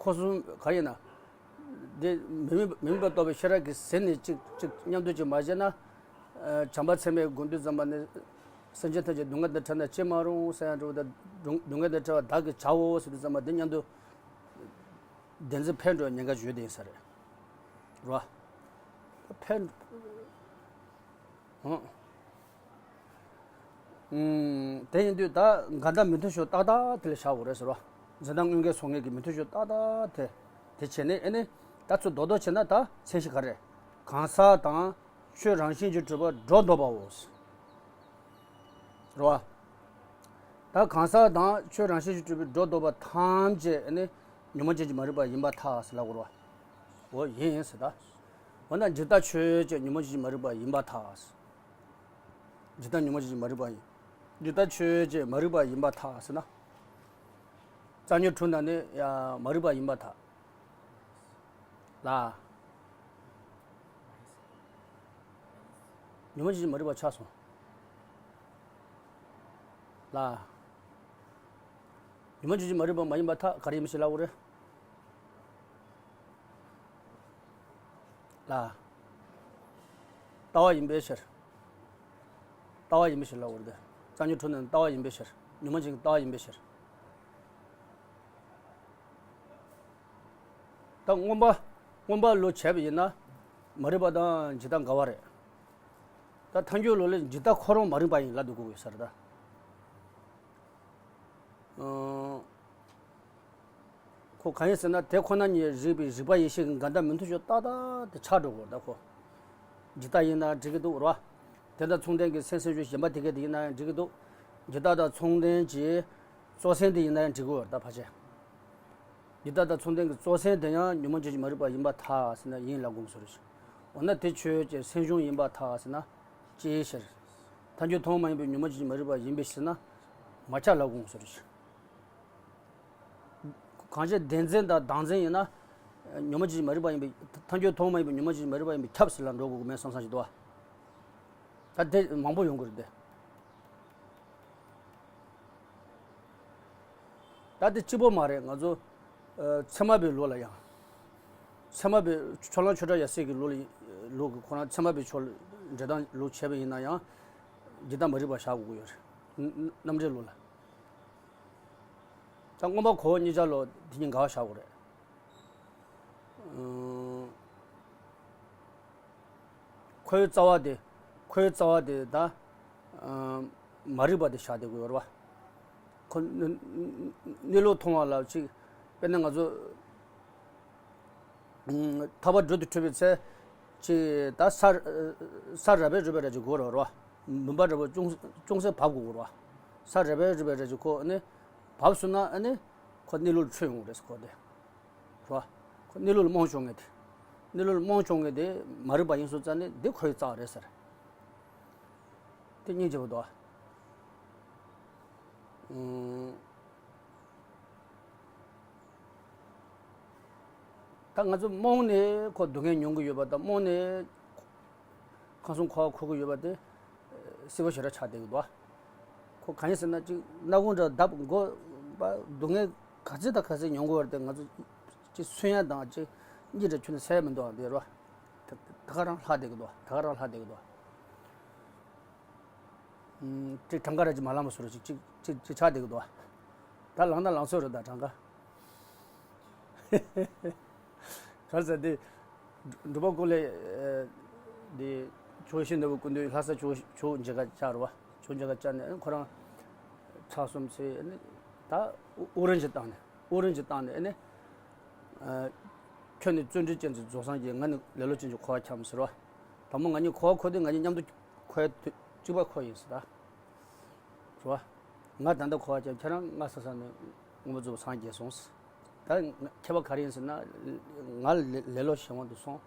ཁོ་གསུམ་ག་ཡིན་ན། འདི་མི་དམིགས་མི་དམིགས་པ་རྟོགས་པའི་ཤེས་རབ་ཀྱིས་ཟིན་ནས་ཅིག་ཅིག་མཉམ་དུ་ཅིག་མ་བྱས་ན། བྱམས་པ་ཚད་མེད་སྒོམ་དུས་ཙམ་པ་ནི། སེམས་ཅན་ཐམས་ཅད་སྡུག་བསྔལ་དང་བྲལ་ན་ཅི་མ་རུང་ཟེར་ཡང་འགྲོ་བ་དང་སྡུག་བསྔལ་དང་བྲལ་བ་བདག་གིས་བྱའོ་ཟེར་དུས་ཙམ་པ་འདི་མཉམ་དུ། བདེན་འཛིན་འཕེལ་འགྲོ་བའི་ཉེན་ཁ་ཡོད་དེ་ཡིན་ས་རེད། རོ། འཕེལ། ཧང་། དེ་ཡིན་དུས་ད་འགལ་ཟླ་མི་མཐུན་ཕྱོགས་ཏག་ཏག་དེ་ལ་བཞག་དགོས་རེད་ཟེར་རོ། འཛིན་སྟངས་དངོས་འགལ་སོང་ངེས་ཀྱི་མི་མཐུན་ཕྱོགས་ཏག་ཏག་དེ། དེ་བྱས་ནས་ཨེ་ནི། ད་ཚུར་རྡོག་རྡོག་བྱས་ན་ད་མཚན་གཞི་ག་རེ། གང་ཟག་དང་ཆོས་རང་བཞིན་གྱིས་གྲུབ་པར་སྒྲོ་འདོགས་པའོ། རེད་བ། ད་གང་ཟག་དང་ཆོས་རང་བཞིན་གྱིས་གྲུབ་པའི་སྒྲོ་འདོགས་པ་ཐམས་ཅད་ནི་ཉོན་མོངས་ཅན་གྱི་མ་རིག་པ་ཡིན་པར་ཐལ་ཟེར་ལབ་དགོས་རེད་བ། འོ་ཡིན་ཟེར་ད། འོ་ན་འཇིག་ལྟ་ཆོས་ཅན་ཉོན་མོངས་ཅན་གྱི་མ་རིག་པ་ཡིན་པར་ཐལ། འཇིག་ལྟ་ཉོན་མོངས་ཅན་གྱི་མ་རིག་པ་ཡིན། འཇིག་ལྟ་ཆོས་ཅན་མ་རིག་པ་ཡིན་པར་ཐལ་ཟེར་ན། རྩ་ཉོན་དྲུག་ན་ནི་ཡང་མ་རིག་པ་ཡིན་པར་ཐལ། ལ། ཉོན་མོངས་ཅན་གྱི་མ་རིག་པ་ཆགས་སོང་། ལ། ཉོན་མོངས་ཅན་གྱི་མ་རིག་པ་མ་ཡིན་པར་ཐལ་ག་རེ་ཡིན་པ་ཞིག་ལབ་དགོས་རེད། ལ། ལྟ་བ་ཡིན་པའི་ཕྱིར། ལྟ་བ་ཡིན་པའི་ཕྱིར་ལབ་དགོས་རེད་དེ། རྩ་ཉོན་དྲུག་ནི་ལྟ་བ་ཡིན་པའི་ཕྱིར། ཉོན་མོངས་ཅན་གྱི་ལྟ་བ་ཡིན་པའི་ཕྱིར། ད་མངོན་པ། མངོན་པ་ལུགས་བྱས་པ་ཡིན་ན། མ་རིག་པ་དང་འཇིག་ལྟ་འགལ་བ་རེད། ད་ཐལ་འགྱུར་ལུགས་ལ་འཇིག་ལྟ་ཁོ་རང་མ་རིག་པ་ཡིན་ལབ་སྡོད་དགོས་ཡོད་ས་རེད་ད། ཨང་། ཁོ་གང་ཡིན་ཟེར་ན་དེ་ཁོ་ན་ཉིད་རིག་པའི་རིག་པ་ཡེ་ཤེས་ཀྱི་འགལ་ཟླ་མི་མཐུན་ཕྱོགས་ཏག་ཏག་དེ་ཆགས་འགྲོ་དགོས་རེད་ད་ཁོ། འཇིག་ལྟ་ཡིན་ན་འགྲིག་གི་འདུག་རེད་བ། དེ་དང་མཚུངས་ལྡན་གྱི་སེམས་སེམས་བྱུང་གཞན་པ་དེ་གས་དེ་ཡིན་ན་ཡང་འགྲིག་གི་འདུག་འཇིག་ལྟ་དང་མཚུངས་ལྡན་གྱི་གཙོ་སེམས་དེ་ཡིན་ན་ཡང་འགྲིག་གི་ཡོད་རེད་ད་ཕལ་ཆེར། འཇིག་ལྟ་དང་མཚུངས་ལྡན་གྱི་གཙོ་སེམས་དེ་ཡང་ཉོན་མོངས་ཅན་གྱི་མ་རིག་པ་ཡིན་པར་ཐལ་ཟེར་ན་ཡིན་ལབ་དགོངས་སོ་རེད། འོ་ན་དེ་ཆོས་ཅན་སེམས་བྱུང་ཡིན་པར་ཐལ་ཟེར་ན་ཅིའི་ཕྱིར། ཐལ་འགྱུར་དོན་མ་ཡིན་པའི་ཉོན་མོངས་ཅན་གྱི་མ་རིག་པ་ཡིན་པའི་ཕྱིར་ན་མ་ཁྱབ་ལབ་དགོངས་སོ་རེད། གང་ཞིག་བདེན་འཛིན་དང་བདག་འཛིན་ཡིན་ན། ཉོན་མོངས་ཅན་གྱི་མ་རིག་པ་ཡིན་པའི་ཐལ་འགྱུར་ཐོག་མ་ཡིན་པའི་ཉོན་མོངས་ཅན་གྱི་མ་རིག་པ་ཡིན་པས་ཁྱབ་ཟེར་ལ་འགྲོ་དགོས་ཀྱི་མེད་བསམ་བསམ་ཞིག་འདུག་བ། ད་དེ་མང་པོ་ཡོང་གི་རེད་དེ། ད་དེ་གཅིག་པོ་མ་རེད། ང་ཚོ་ཚད་མ་པའི་ལུགས་ལ་ཡང་། ཚད་མ་པའི་ཕྱོགས་གླང་ཆོས་གྲགས་ཡབ་སྲས་ཀྱི་ལུགས་ལ། ལུགས་ཀྱི་ཁོ་རང་ཚད་མ་པའི་ཕྱོགས་ལ་འགྲེལ་སྟངས་ལུགས་བྱས་པ་ཡིན་ན་ཡང་། འཇིག་ལྟ་མ་རིག་པ་བཞག་དགོས་ཀྱི་ཡོད་རེད། རྣམ་འགྲེལ་ལུགས་ལ། ད་མངོན་པ་གོ་བ་གཉིས་ཆར་ལོ་དེ་གཉིས་འགལ་བ་བཞག་དགོས་རེད། ཁོའི་རྩ་བ་དེ། ཁོའི་རྩ་བ་དེ་ད། མ་རིག་པ་དེ་བཞག་བསྡད་དགོས་ཡོད་རེད་བ། ཁོ་གནས་ལུགས་མཐོང་བ་ལ་ཅིག་དཔེར་ན་ང་ཚོ། ཐར་པ་སྒྲུབ་ཏུ་འཁྲིད་པའི་ཚེ། ཅིག་ད་ས། ས་རབ་པའི་རིགས་པའི་ར་ཅིག་དགོས་རེད་བ། མུན་པ་རབ་པ་ཅུང་ཅུང་ཟད་བབས་དགོས་རེད་བ། ས་རབ་པའི་རིགས་པའི་ར་ཅིག་ཁོ་ནི་བབས་སོང་ན་ཨ་ནི་ཁོ་གནས་ལུགས་ལ་འཕྲོད་ཡོང་གི་རེད་ཟེར་ཁོ་དེ། རེད་བ། ཁོ་གནས་ལུགས་ལ་རྨོངས་བྱུང་ངེས་དེ། གནས་ལུགས་ལ་རྨོངས་བྱུང་ངེས་དེ་མ་རིག་པ་ཡིན་སོང་ཙང་ནི་འདི་ཁོའི་རྩ་བ་རེད་ཟེར། དེ་སྙིང་རྗེ་པོ་འདུག་ཨ། ད་ང་ཚོ་རྨོངས་ནས་ཁོ་སྡུག་བསྔལ་མྱོང་གི་ཡོད་པ་དང་རྨོངས་ནས་ཁམས་གསུམ་འཁོར་བ་འཁོར་གི་ཡོད་པ་དེ་སྲིད་པ་ཞེ་དྲག་ཆགས་བསྡད་ཀྱི་འདུག་ཁོ་གང་ཡིན་ཟེར་ན་ཅིག་སྣ་ཁུང་འདྲ་བརྡབ་དགོས་པ་སྡུག་བསྔལ་ག་ཚད་དང་ག་ཚད་མྱོང་གི་ཡོད་རེད་དེ་ང་ཚོ་ཅིག་སུན་ཡ་དང་ཅིག་གཉིད་འདྲ་ཁྱོན་ནས་སད་ཡ་མི་འདུག་ཨ། འདི་རོ། ད་ག་རང་ལྷག་བསྡད་ཀྱི་འདུག་ད་ག་རང་ལྷག་བསྡད་ཀྱི་འདུག་ཅིག་གྲངས་ཀ་ར་ཅིག་མ་ལངས་པ་བཟོ་འདྲ་ཅིག་ཅིག་ཅིག་ཅིག་ཆགས་བསྡད་ཀྱི་འདུག་ད་ལངས་ན་ལངས་ཚོད་རེད་ད་གྲངས་ཀ། ག་རེ་ཟེར་དེ། འབྲུག་པ་ཀུན་ལེགས། དེ། ཇོ་བོ་ཤིང་རྟ་བུ་སྐུ་མདུན་ལྷ་ས་ཇོ་ཇོ་མཇལ་ཁ་བཅར་བ། ཇོ་མཇལ་ཁ་བཅར་ནས་ཁོ་རང་། ཕྲག་གསུམ་ཚེ་ནི། ད། དབུགས་རིང་ཅིག་བཏང་ནས་དབུགས་རིང་ཅིག་བཏང་ནས་ནི། ཁྱོད་ནི་བརྩོན་འགྲུས་ཅན་གྱི་རྫོགས་སངས་རྒྱས། ང་ནི་ལེ་ལོ་ཅན་གྱི་འཁོར་བར་འཁྱམས་ཟེར་བ། དང་པོ་ང་གཉིས་འཁོར་བར་འཁོར་དུས་ང་གཉིས་མཉམ་དུ་འཁོར་ཡ་དུས་གཅིག་པ་འཁོར་ཡིན་ཟེར་ད། རེད་བ། ང་ད་ལྟ་འཁོར་བར་འཁྱམས། ཁྱེད་རང་སྔ་ས་ས་ནས་མངོན་པར་རྫོགས་པར་སངས་རྒྱས་སོང་ཟེར། ད་ང་ཁྱད་པར་ག་རེ་ཡིན་ཟེར་ན། ང་ལེ་ལེ་ལོ་བྱེད་དབང་དུ་སོང་།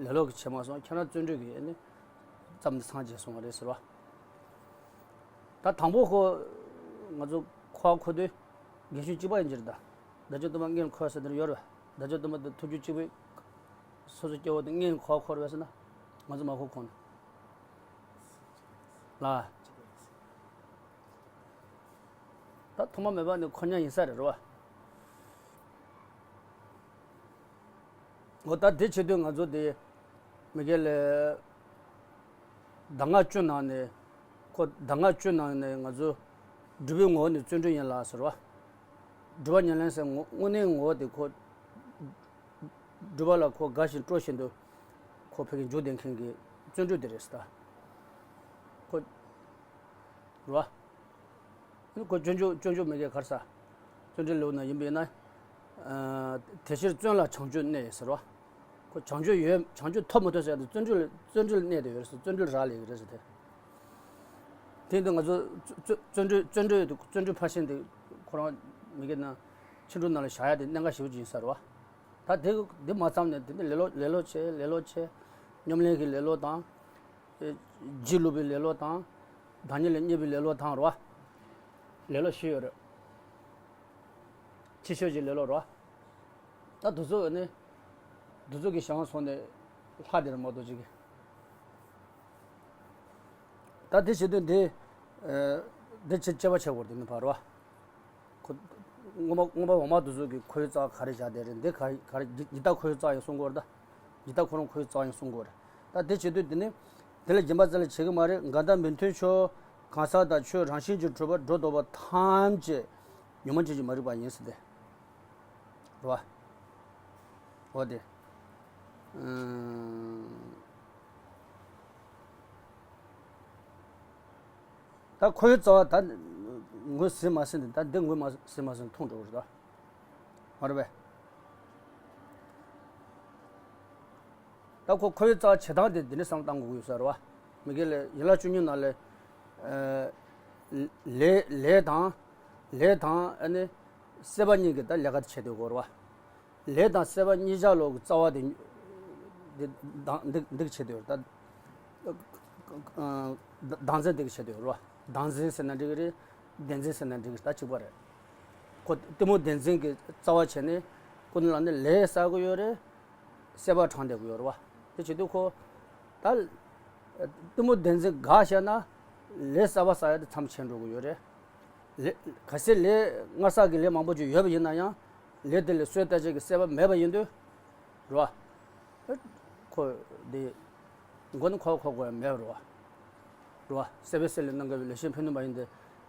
ལེ་ལོ་གིས་བྱེད་མ་སོང་། ཁྱེད་རང་བརྩོན་འགྲུས་ཀྱིས་ཨ་ནི་བརྩམས་ནས་སངས་རྒྱས་སོང་བ་རེད་ཟེར་བ། ད་དང་པོ་ཁོ་ང་ཚོ་འཁོར་བར་འཁོར་དུས་རྒན་གཞོན་གཅིག་པ་ཡིན་གྱི་རེད་ད། བདག་ཅག་སྟོན་པ་སྔོན་འཁོར་ཟེར་དེ་ཡོད་རེད་བ། བདག་ཅག་སྟོན་པ་དེ་ཐུགས་རྒྱུད་གཅིག་པུས་སོ་སོ་སྐྱེ་བོ་དེ་སྔོན་འཁོར་འཁོར་བས་ཟེར་ན། ང་ཚོ་མ་འཁོར་ཁོང་ནས། ལ། ད་ཐོག་མ་མེད་པ་ནས་འཁོར་མྱོང་ཡིན་ས་རེད་རེད་བ། འོ་ད་དེ་བྱེད་དུས་ང་ཚོ་དེ་མི་སྐད་ལས། གདམས་ངག་བཅུ་ནང་ནས། ཁོ་གདམས་ངག་བཅུ་ནང་ནས་ང་ཚོ་སྒྲུབ་པའི་ངོ་བོ་ནི་བརྩོན་འགྲུས་ཡིན་ལ་ཟེར་བ། སྒྲུབ་པ་ཉམས་ལེན་ཟེར་ངོ་དངོས་གནས་ངོ་བོ་དེ་ཁོ། སྒྲུབ་པ་ལ་ཁོ་དགའ་བཞིན་སྤྲོ་བཞིན་དུ་ཁོ་ཕ་གིར་འཇུག་བསྡད་མཁན་གྱི་བརྩོན་འགྲུས་དེ་རེད་ཟེར་ད། ཁོ། རེད་བ། ཁོ་སྤྱོད་འཇུག་སྤྱོད་འཇུག་མི་སྐད་ག་རེ་ཟེར། བརྩོན་འགྲུས་ལེའུ་ན་ཡིན་པ་ཡིན་ན། ཨ། དེ་ཕྱིར་བརྩོན་ལ་བྱང་ཆུབ་གནས་ཟེར་བ། ཁོ་བྱང་ཆུབ་ཡོད། བྱང་ཆུབ་ཐོབ་མི་ཐུབ་ཟེར་ཡ་དེ་བརྩོན་འགྲུས་ལ་བརྩོན་འགྲུས་ལ་གནས་བསྡད་ཡོད་རེད་ཟེར། བརྩོན་འགྲུས་ལ་རག་ལས་ཀྱི་རེད་ཟེར་དེ། དེ་འདི་ང་ཚོ་བརྩོན་བརྩོན་འགྲུས་བརྩོན་འགྲུས་དེ་བརྩོན་འགྲུས་ཕར་ཕྱིན་དེ་ཁོ་རང་མི་སྐད་ན་ཕྱི་འགྲོ་ནང་ལ་བཞག་ཡ་དེ་གནད་འགག་ཞེ་པོ་ཅིག་ཡིན་ས་རེད་བ། ད་དེ་དེ་མ་ཚང་ནས་དེ་ནི་ལེ་ལོ་ལེ་ལོ་བྱས་ལེ་ལོ་བྱས། ཉམས་ལེན་གྱི་ལེ་ལོ་དང་། ཨེ། སྒྱིད་ལུག་པའི་ལེ་ལོ་དང་། བདག་ཉིད་ལ་བརྙས་པའི་ལེ་ལོ་དང་རེད་བ། ལེ་ལོ་བཞི་ཡོད་རེད། ཕྱི་ཆོས་ཀྱི་ལེ་ལོ་རེད་བ། ད་དེ་ཚོ་ནི། དེ་ཚོ་གི་བྱང་སོང་ནས་ལྷག་དེར་མ་གཏོགས་ཅིག་གི། ད་དེ་བྱེད་དུས་འདི། ཨེ། འདི་ཆེ་དཔྱད་པ་བྱེད་དགོས་རེད་དེ་ནི་བར་བ། ཁོ། མངོན་པ་མངོན་པ་འོག་མ་དེ་ཚོ་གི་ཁོའི་རྩ་བ་ག་རེ་བཞག་བསྡད་རེད། འདི་ག་རེ་ག་རེ་འདི་འདི་ད་ཁོའི་རྩ་བ་ཡང་གསུང་དགོས་རེད་ད། འདི་ད་ཁོ་རང་ཁོའི་རྩ་བ་ཡང་གསུང་དགོས་རེད། ད་དེ་བྱེད་དུས་འདི་ནི། དེ་ལ་སྦྱིན་པ་རྩ་ལས་བྱེད་ཀྱི་མ་རེད། འགལ་ཟླ་མི་མཐུན་ཕྱོགས་གང་ཟག་དང་ཆོས་རང་བཞིན་གྱིས་གྲུབ་པར་སྒྲོ་འདོགས་པ་ཐམས་ཅད་ཉོན་མོངས་ཅན་གྱི་མ་རིག་པ་ཡིན་ཟེར་ཏེ། རེད་བ། འོ་དེ། ཨང་། ད་ཁོའི་རྩ་བ་ད་ངོས་ཟིན་མ་ཟིན་དེ་ད་འདི་ངོས་མ་ཟིན་མ་ཟིན་མཐོང་འགྲོ་གི་རེད་ད། མ་རེད་པས། ད་ཁོ་ཁོའི་རྩ་བ་བྱེད་སྟངས་དེ་འདི་ནས་བསམ་བློ་བཏང་དགོས་ཀྱི་ཡོད་ས་རེད་བ། མི་སྐད་ལས་ཡན་ལག་བཅུ་གཉིས་ནང་ལས། ཨ། ལས་ལས་དང་། ལས་དང་ཨ་ནི། སྲེད་པ་གཉིས་ཀྱི་ད་ལས་ཀ་དེ་བྱེད་སྡོད་དགོས་རེད་བ། ལས་དང་སྲེད་པ་གཉིས་ཆར་ལོག་གི་རྩ་བ་དེ། འདི་དང་འདི་འདི་གི་བྱེད་དུ་ཡོད་རེད་ད། བདག་འཛིན་འདི་གི་བྱེད་དུ་ཡོད་རེད་བ། བདག་འཛིན་ཟེར་ན་འགྲིག་གི་རེད། བདེན་འཛིན་ཟེར་ན་འགྲིག་གི་རེད། ད་གཅིག་པ་རེད། ཁོ་གཏི་མུག་བདེན་འཛིན་གྱི་རྩ་བ་བྱས་ནས་ཀུན་ནས་བསླངས་ནས་ལས་བསགས་ཀྱི་ཡོད་རེད། སྲེད་པ་དྲངས་བསྡད་ཀྱི་ཡོད་རེད་བ། དེ་བྱེད་དུས་ཁོ་ད་གཏི་མུག་བདེན་འཛིན་འགག་བཞག་ན་ལས་གསར་པ་བསགས་ཡ་དེ་མཚམས་ཆད་འགྲོ་གི་ཡོད་རེད། ལས་གལ་སྲིད་ལས་སྔར་བསགས་ཀྱི་ལས་མང་པོ་ཅིག་ཡོད་པ་ཡིན་ན་ཡང་ལས་དེ་ལ་གསོས་རྟ་ཅན་གྱི་སྲེད་པ་མེད་པ་ཡིན་དུས་རེད་བ། ཁོ་དེ་མགོ་ནི་ཁོ་ཁོ་དགོས་ཡ་མེད་པ་རེད་བ། རེད་བ། སྲེད་པས་སྲེད་ལས་སྣང་ག་བའི་ལས་གཞན་ཕན་གནོད་མ་ཡིན་ཏེ།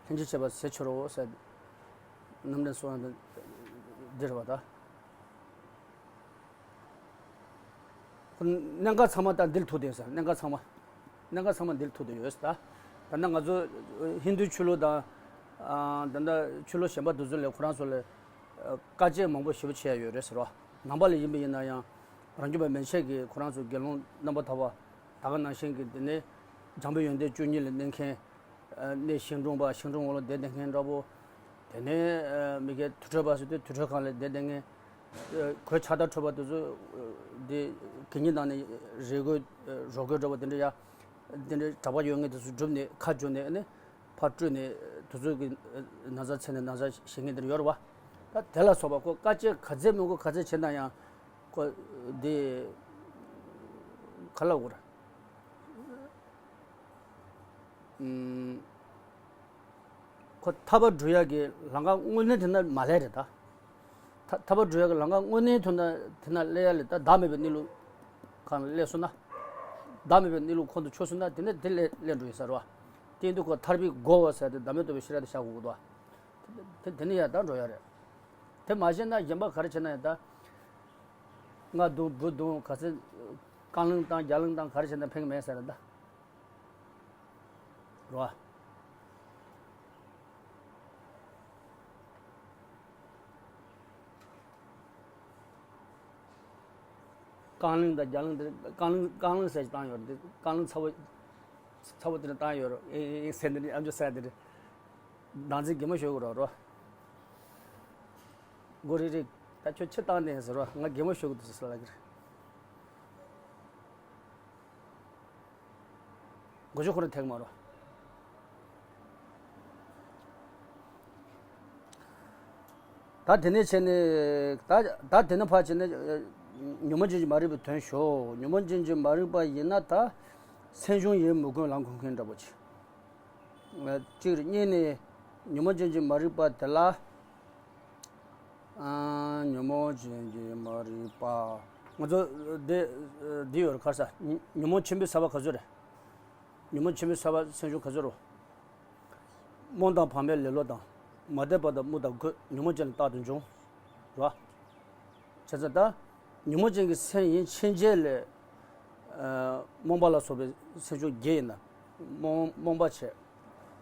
ལྷན་ཅིག་བྱེད་པ་ཟད་ཕྱིར་རོ་ཟེར། རྣམ་འདྲེན་གསུང་ཡ་འདི་རེད་བ་ད། གནད་འགག་ཚང་མ་ད་འདིར་ཐུག་བསྡད་ཟེར། གནད་འགག་ཚང་མ། གནད་འགག་ཚང་མ་འདིར་ཐུག་བསྡད་ཡོད་ཟེར་ད། ད་ལྟ་ང་ཚོ་ཧིན་རྡུའི་ཆོས་ལུགས་དང་། ཨ། ད་ལྟ་ཆོས་ལུགས་གཞན་པ་དེ་ཚོ་ལས་ཁོ་རང་ཚོ་ལས་ཨ། དཀའ་སྤྱད་མང་པོ་ཞེ་པོ་བྱས་ཡོད་རེད་ཟེར་བ། ནང་པ་ལ་ཡིན་པ་ཡིན་ན་ཡང་རང་རྒྱུད་པ་མན་ཆད་ཀྱིས་ཁོ་རང་ཚོ་དགེ་སློང་རྣམ་པར་དག་པ་ད་ག་ནང་བཞིན་གྱི་དེ་ནས་འཇམ་པའི་ཡོན་ཏན་བཅུ་གཉིས་ལ་གནས་མཁན། ཨ་ནི་ཤིང་དྲུང་པ། ཤིང་དྲུང་འོག་ལ་བསྡད་བསྡད་མཁན་འདྲ་པོ། དེ་ནས་ཨ་མི་སྐྱ་དུར་ཁྲོད་པ་ཟེར་དུས་དུར་ཁྲོད་ཁང་ལ་བསྡད་བསྡད་མཁན། ཨ་གོས་ཕྱག་དར་ཁྲོད་པ་དེ་ཚོ་ཨ་དེ་གད་སྙིགས་ནང་ནས་རས་གོས་ཨ་རོ་གོས་འདྲ་པོ་དེ་འདྲ་ཡ། དེ་འདྲ་གྲྭ་པ་ཡོད་མཁན་དེ་ཚོ་བསྒྲུབས་ནས་ཁ་བསྒྱུར་ནས་ཨ་ནི་ཕར་སྤྲོད་ནས་དེ་ཚོ་གི་ཨ་ན་ཚ་འཚོལ་ནས་ན་ཚ་བཞེས་མཁན་དེ་འདྲ་ཡོད་རེད་བ། ད་དེ་ལ་སོགས་པ་ཁོ་དཀའ་སྤྱད་ག་ཚད་མི་དགོས་ག་ཚད་བྱས་ན་ཡང་ཁོ་དེ་ག་ལ་འོར། ཨུམ། ཁོ་ཐར་པ་སྒྲུབ་ཡག་གི་ལམ་ཁ་དངོས་གནས་དེ་ན་མ་སླེབས་རེད་ད། ཐ་ཐར་པ་སྒྲུབ་ཡག་གི་ལམ་ཁ་དངོས་གནས་དེ་ན་དེ་ན་སླེབས་ཡག་ལས་ད་བདག་མེད་པའི་གནས་ལུགས་གང་ལ་སླེབས་སོང་ན། བདག་མེད་པའི་གནས་ལུགས་ཁོང་དུ་ཆུད་སོང་ན་དེ་ནས་དེ་སླེབས་སླེབས་འགྲོ་ཡོད་ས་རེད་བ། དེ་ཡིན་དུས་ཁོ་ཐར་པའི་སྒོ་བ་ཟེར་དེ་བདག་མེད་རྟོགས་པའི་ཤེས་རབ་དེ་བཞག་དགོས་ཀྱི་འདུག་བ། དེ་དེ་ནས་ཡར་ད་འགྲོ་ཡག་རེད། དེ་མ་ཤེས་ན་གཞན་པ་ག་རེ་བྱས་ན་ཡང་ད། རྔ་བརྡུང་འབུ་བརྡུང་ག་ཚོད། རྐང་ལེན་བཏང་རྒྱ་ལེན་བཏང་ག་རེ་བྱས་ན་ཕན་གི་མེད་ཟེར་ད། རེད་བ། རྐང་ལེན་དང་རྒྱ་ལེན་དེ། རྐང་ལེན་རྐང་ལེན་ཟེར་ཞིག་བཏང་ཡོད་རེད། རྐང་ལེན་ཚ་བོ། ཚ་བོ་དེ་འདྲ་བཏང་ཡོད་རེད། ཨེ་ཨེ་ཨེ་ཟེར་འདི་འདྲ་ཨ་མཆོག་ཟེར་འདི་འདྲ། བདག་འཛིན་གད་མོ་ཤོར་གི་རེད་བ། མགོ་རིལ་རིལ། ད་ཁྱོད་ཕྱིར་བཏང་ནས་ཟེར་བ། ང་གད་མོ་ཤོར་གི་འདུག་ཟེར་ལབ་ཀྱི་རེད། མགོ་ཆུ་ཁོ་རང་ཐེག་མ་རོ། ད་དེ་ནས་བྱས་ནས་ད་ད་དེ་ནས་ཕར་བྱས་ནས་ཉོན་མོངས་ཅན་གྱི་མ་རིག་པའི་དོན་ཞུ། ཉོན་མོངས་ཅན་གྱི་མ་རིག་པ་ཡིན་ན་ད་སེམས་བྱུང་ཡིད་མི་དགོས་ལ་འགོད་མཁན་འདྲ་པོ་ཅིག་གཅིག་རེད། གཉིས་ནས་ཉོན་མོངས་ཅན་གྱི་མ་རིག་པ་དེ་ལ། ཨ། ཉོན་མོངས་ཅན་གྱི་མ་རིག་པ། ང་ཚོ་འདི་འདི་ཡོད་རེད། ག་རེ་ཟ། ཉོན་མོངས་ཆེན་པོའི་ས་བ་ག་ཚོད་རེད། ཉོན་མོངས་ཆེན་པོའི་ས་བ་སེམས་བྱུང་ག་ཚོད་རེད། རྨོངས་དང་བག་མེད་ལེ་ལོ་དང་། མ་དད་པ་དང་རྨུགས་དང་རྒོད། ཉོན་མོངས་ཅན་ལ་རྟག་ཏུ་འབྱུང་། རེད་བ། བྱས་ཙང་ད་ཉོན་མོངས་ཅན་གྱི་སེམས་ཡིན་ཕྱིན་ཆད་ལས། ཨ། རྨོངས་པ་ལ་སོགས་པའི་སེམས་བྱུང་བརྒྱད་ཡིན་ན། རྨོངས་རྨོངས་པ་བྱས།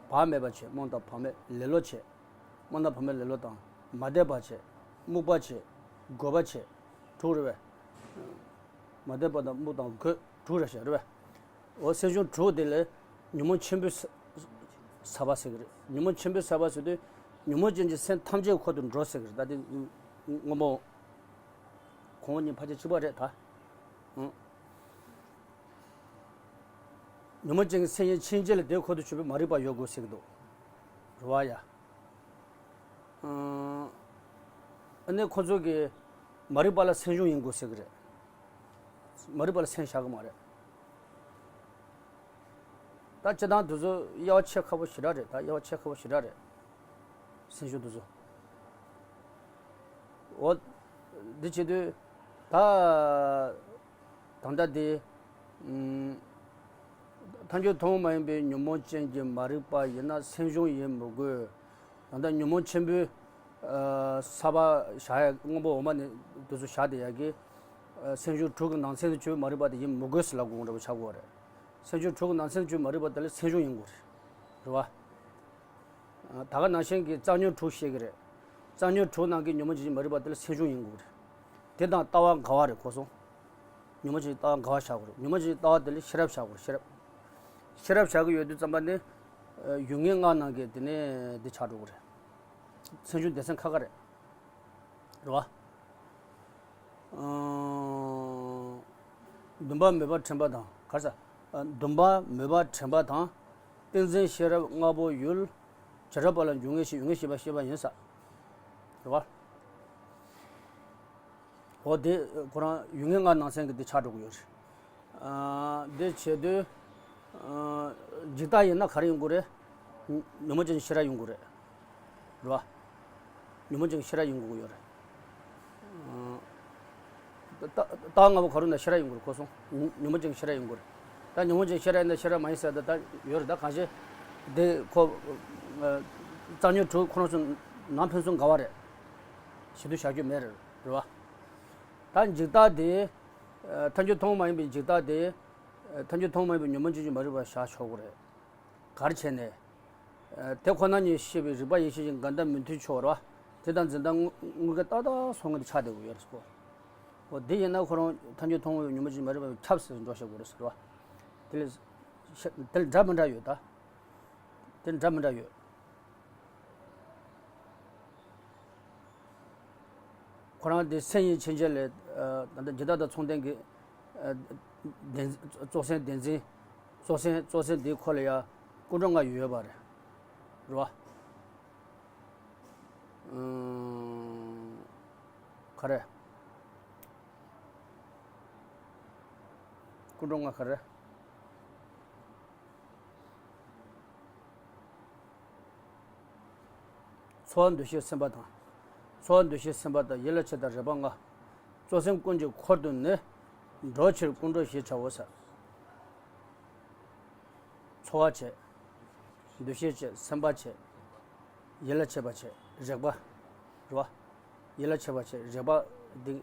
བག་མེད་པ་བྱས། རྨོངས་དང་བག་མེད་ལེ་ལོ་བྱས། རྨོངས་དང་བག་མེད་ལེ་ལོ་དང་། མ་དད་པ་བྱས། རྨུགས་པ་བྱས། རྒོད་པ་བྱས། དྲུག་རེད་པས། མ་དད་པ་དང་རྨུགས་དང་རྒོད་དྲུག་རེད་ཤག་རེད་པས། འོ་སེམས་བྱུང་དྲུག་དེ་ལས་ཉོན་མོངས་ཆེན་པོའི་ས་ས་བ་ཟེར་གི་རེད། ཉོན་མོངས་ཆེན་པོའི་ས་བ་ཟེར་དུས་ཉོན་མོངས་ཅན་གྱི་སེམས་ཐམས་ཅད་འཁོར་དུ་འགྲོ་ཟེར་གི་རེད། ད་དེ་སྔོན་མོ་གོང་འོག་གཉིས་ཕལ་ཆེར་གཅིག་པ་རེད་ད། ཨང་། ཉོན་མོངས་ཅན་གྱི་སེམས་ཡིན་ཕྱིན་ཆད་ལ་དེ་འཁོར་དུ་ཆུད་པའི་མ་རིག་པ་ཡོད་དགོས་ཟེར་གི་འདུག་རེད་བ་ཡ། ཨ་ནི་ཁོ་ཚོ་གིས་མ་རིག་པ་ལ་སེམས་བྱུང་ཡིན་དགོས་ཟེར་གི་རེད། མ་རིག་པ་ལ་སེམས་བཞག་གི་མ་རེད། ད་སྤྱིར་བཏང་དེ་ཚོ་དབྱེ་བ་ཕྱེ་ཁག་པོ་ཞེ་དྲག་རེད། ད་དབྱེ་བ་ཕྱེ་ཁག་པོ་ཞེ་དྲག་རེད། སེམས་བྱུང་དེ་ཚོ། འོ། འདི་བྱེད་དུས་ད། ད་ལྟ་དེ། ཨུམ། ཐམས་ཅད་ཐུན་མོང་མ་ཡིན་པའི་ཉོན་མོངས་ཅན་གྱི་མ་རིག་པ་ཡིན་ན་སེམས་བྱུང་ཡིན་མི་དགོས། ད་ལྟ་ཉོན་མོངས་ཆེན་པོའི་ཨ་ས་བ་བཞག་ཡ། སྔོན་པོ་འོག་མ་ནས་དེ་ཚོ་བཞག་བསྡད་ཡ་གི་ཨ་སེམས་བྱུང་དྲུག་གི་ནང་ཚན་དུ་གྱུར་པའི་མ་རིག་པ་དེ་ཡིན་མི་དགོས་ཟེར་ལབ་དགོས་འདྲ་པོ་ཆགས་ཀྱི་ཡོད་རེད། སེམས་བྱུང་དྲུག་གི་ནང་ཚན་དུ་གྱུར་པའི་མ་རིག་པ་དེ་ལ་སེམས་བྱུང་ཡིན་དགོས་རེད། རེད་བ། ད་ག་ནང་བཞིན་གྱི་རྩ་ཉོན་དྲུག་བཤད་ཀྱི་རེད། རྩ་ཉོན་དྲུག་ནང་གི་ཉོན་མོངས་ཅན་གྱི་མ་རིག་པ་དེ་ལ་སེམས་བྱུང་ཡིན་དགོས་རེད། དེ་དང་ལྟ་བ་འགལ་བ་རེད། གོ་སོང་། ཉོན་མོངས་ཅན་གྱི་ལྟ་བ་འགལ་བ་བཞག་དགོས་རེད། ཉོན་མོངས་ཅན་གྱི་ལྟ་བ་དེ་ལ་ཤེས་རབ་བཞག་དགོས་རེད། ཤེས་རབ། ཤེས་རབ་བཞག་གི་ཡོད་དུས་ཙམ་པ་ནི། ཡུལ་ངེས་ལྔ་ནང་གི་དེ་ནས་འདི་ཆགས་འགྲོ་གི་རེད། སེམས་བྱུང་སྡེ་ཚན་ཁ་ཁ་རེད། རེད་བ། ཨང་། འདུན་པ་མོས་པ་དྲན་པ་དང་། ག་རེ་ཟ། ཨ། འདུན་པ་མོས་པ་དྲན་པ་དང་། ཏིང་འཛིན་ཤེས་རབ་ལྔ་པོ་ཡུལ། བྱེ་བྲག་པ་ལ་འབྱུང་ངེས་ཤེས། ཡུལ་ངེས་ཤེས་པ་ཤེས་པ་ཡིན་ས། རེད་བ། འོ་དེ་ཁོ་རང་ཡུལ་ངེས་ལྔ་ནང་ཚན་གྱི་དེ་ཆགས་འགྲོ་གི་ཡོད་རེད། ཨ། དེ་བྱེད་དུས། ཨ། འཇིག་ལྟ་ཡིན་ན་ག་རེ་ཡོང་གི་རེད། ཉོན་མོངས་ཅན་ཤེས་རབ་ཡོང་གི་རེད། རེད་བ། ཉོན་མོངས་ཅན་ཤེས་རབ་ཡོང་དགོས་ཀྱི་ཡོད་རེད། ཨ། རྟགས་རྟགས་ལྔ་པོ་ག་རེ་ན་ཤེས་རབ་ཡོང་གི་རེད། ཁོ་སོང་ཉོན་མོངས་ཅན་ཤེས་རབ་ཡོང་གི་རེད། ད་ཉོན་མོངས་ཅན་ཤེས་རབ་ཡིན་ན་ཤེས་རབ་མ་ཡིན་ཟེར་ད་ད་ཡོད་རེད། ད་གང་ཤེས་དེ་ཁོ། ཨ། རྩ་ཉོན་དྲུག་ཁོ་རང་ཚོ་ནང་ཕན་ཚུན་འགལ་བ་རེད། ཞེ་དུས་བཞག་རྒྱུ་མེད་རེད། རེད་བ། ད་འཇིག་ལྟ་དེ། ཨ། ཐལ་འགྱུར་ཐུན་མོང་མ་ཡིན་པའི་འཇིག་ལྟ་དེ། ཨ། ཐལ་འགྱུར་ཐུན་མོང་མ་ཡིན་པའི་ཉོན་མོངས་ཅན་གྱི་མ་རིག་པ་བཞག་ཆོག་གི་རེད། ག་རེ་བྱས་ནས། ཨ། དེ་ཁོ་ན་ཉིད་ཤེས་པའི་རིག་པ་ཡེ་ཤེས་ཀྱི་འགལ་ཟླ་མི་མཐུན་ཕྱོགས་རེད་བ། དེ་དང་འཛིན་སྟངས་དངོས་དངོས་ཀྱི་ཏག་ཏག་སོང་ངེས་དེ་ཆགས་བསྡད་དགོས་ཡོད་རེད་ཁོ། འོ་དེ་ཡིན་ན་ཁོ་རང་ཐལ་འགྱུར་ཐུན་མོང་བའི་ཉོན་མོངས་ཅན་མ་རིག་པ་ཁྱབ་ཟེར་འགྲོ་བྱེད་དགོས་རེད་ཟེར་བ། དེ་ལས་ཤ་དེ་ལ་འདྲ་མི་འདྲ་ཡོད་ད། དེ་འདྲ་མི་འདྲ་ཡོད། ཁོ་རང་དེ་སེམས་ཉིད་ཕྱིན་ཆད་ལས། ཨ། ད་ལྟ་འཇིག་ལྟ་དང་མཚུངས་ལྡན་གྱི། ཨ། བདེན། གཙོ་སེམས་བདེན་འཛིན། གཙོ་སེམས་གཙོ་སེམས་དེའི་ཁོ་ལ་ཡ་ཀུན་འགྲོ་ལྔ་ཡོད་པ་རེད། རེད་བ། ཨང་། ག་རེ། ཀུན་འགྲོ་ལྔ་ག་རེ། ཚོར་བ་འདུ་ཤེས་སེམས་པ་དང་། ཚོར་བ་འདུ་ཤེས་སེམས་པ་དང་ཡིད་ལ་བྱེད་དང་རེག་པ་ལྔ། གཙོ་སེམས་ཀུན་གྱི་འཁོར་དུ་ནི། འགྲོ་ཕྱིར་ཀུན་འགྲོ་ཞེས་བྱའོ་ཟེར། ཚོར་བ་བྱེད། འདུ་ཤེས་བྱེད། སེམས་པ་བྱེད། ཡིད་ལ་བྱེད་པ་བྱེད། རེག་པ། རེད་བ། ཡིད་ལ་བྱེད་པ་བྱེད། རེག་པ། འདི།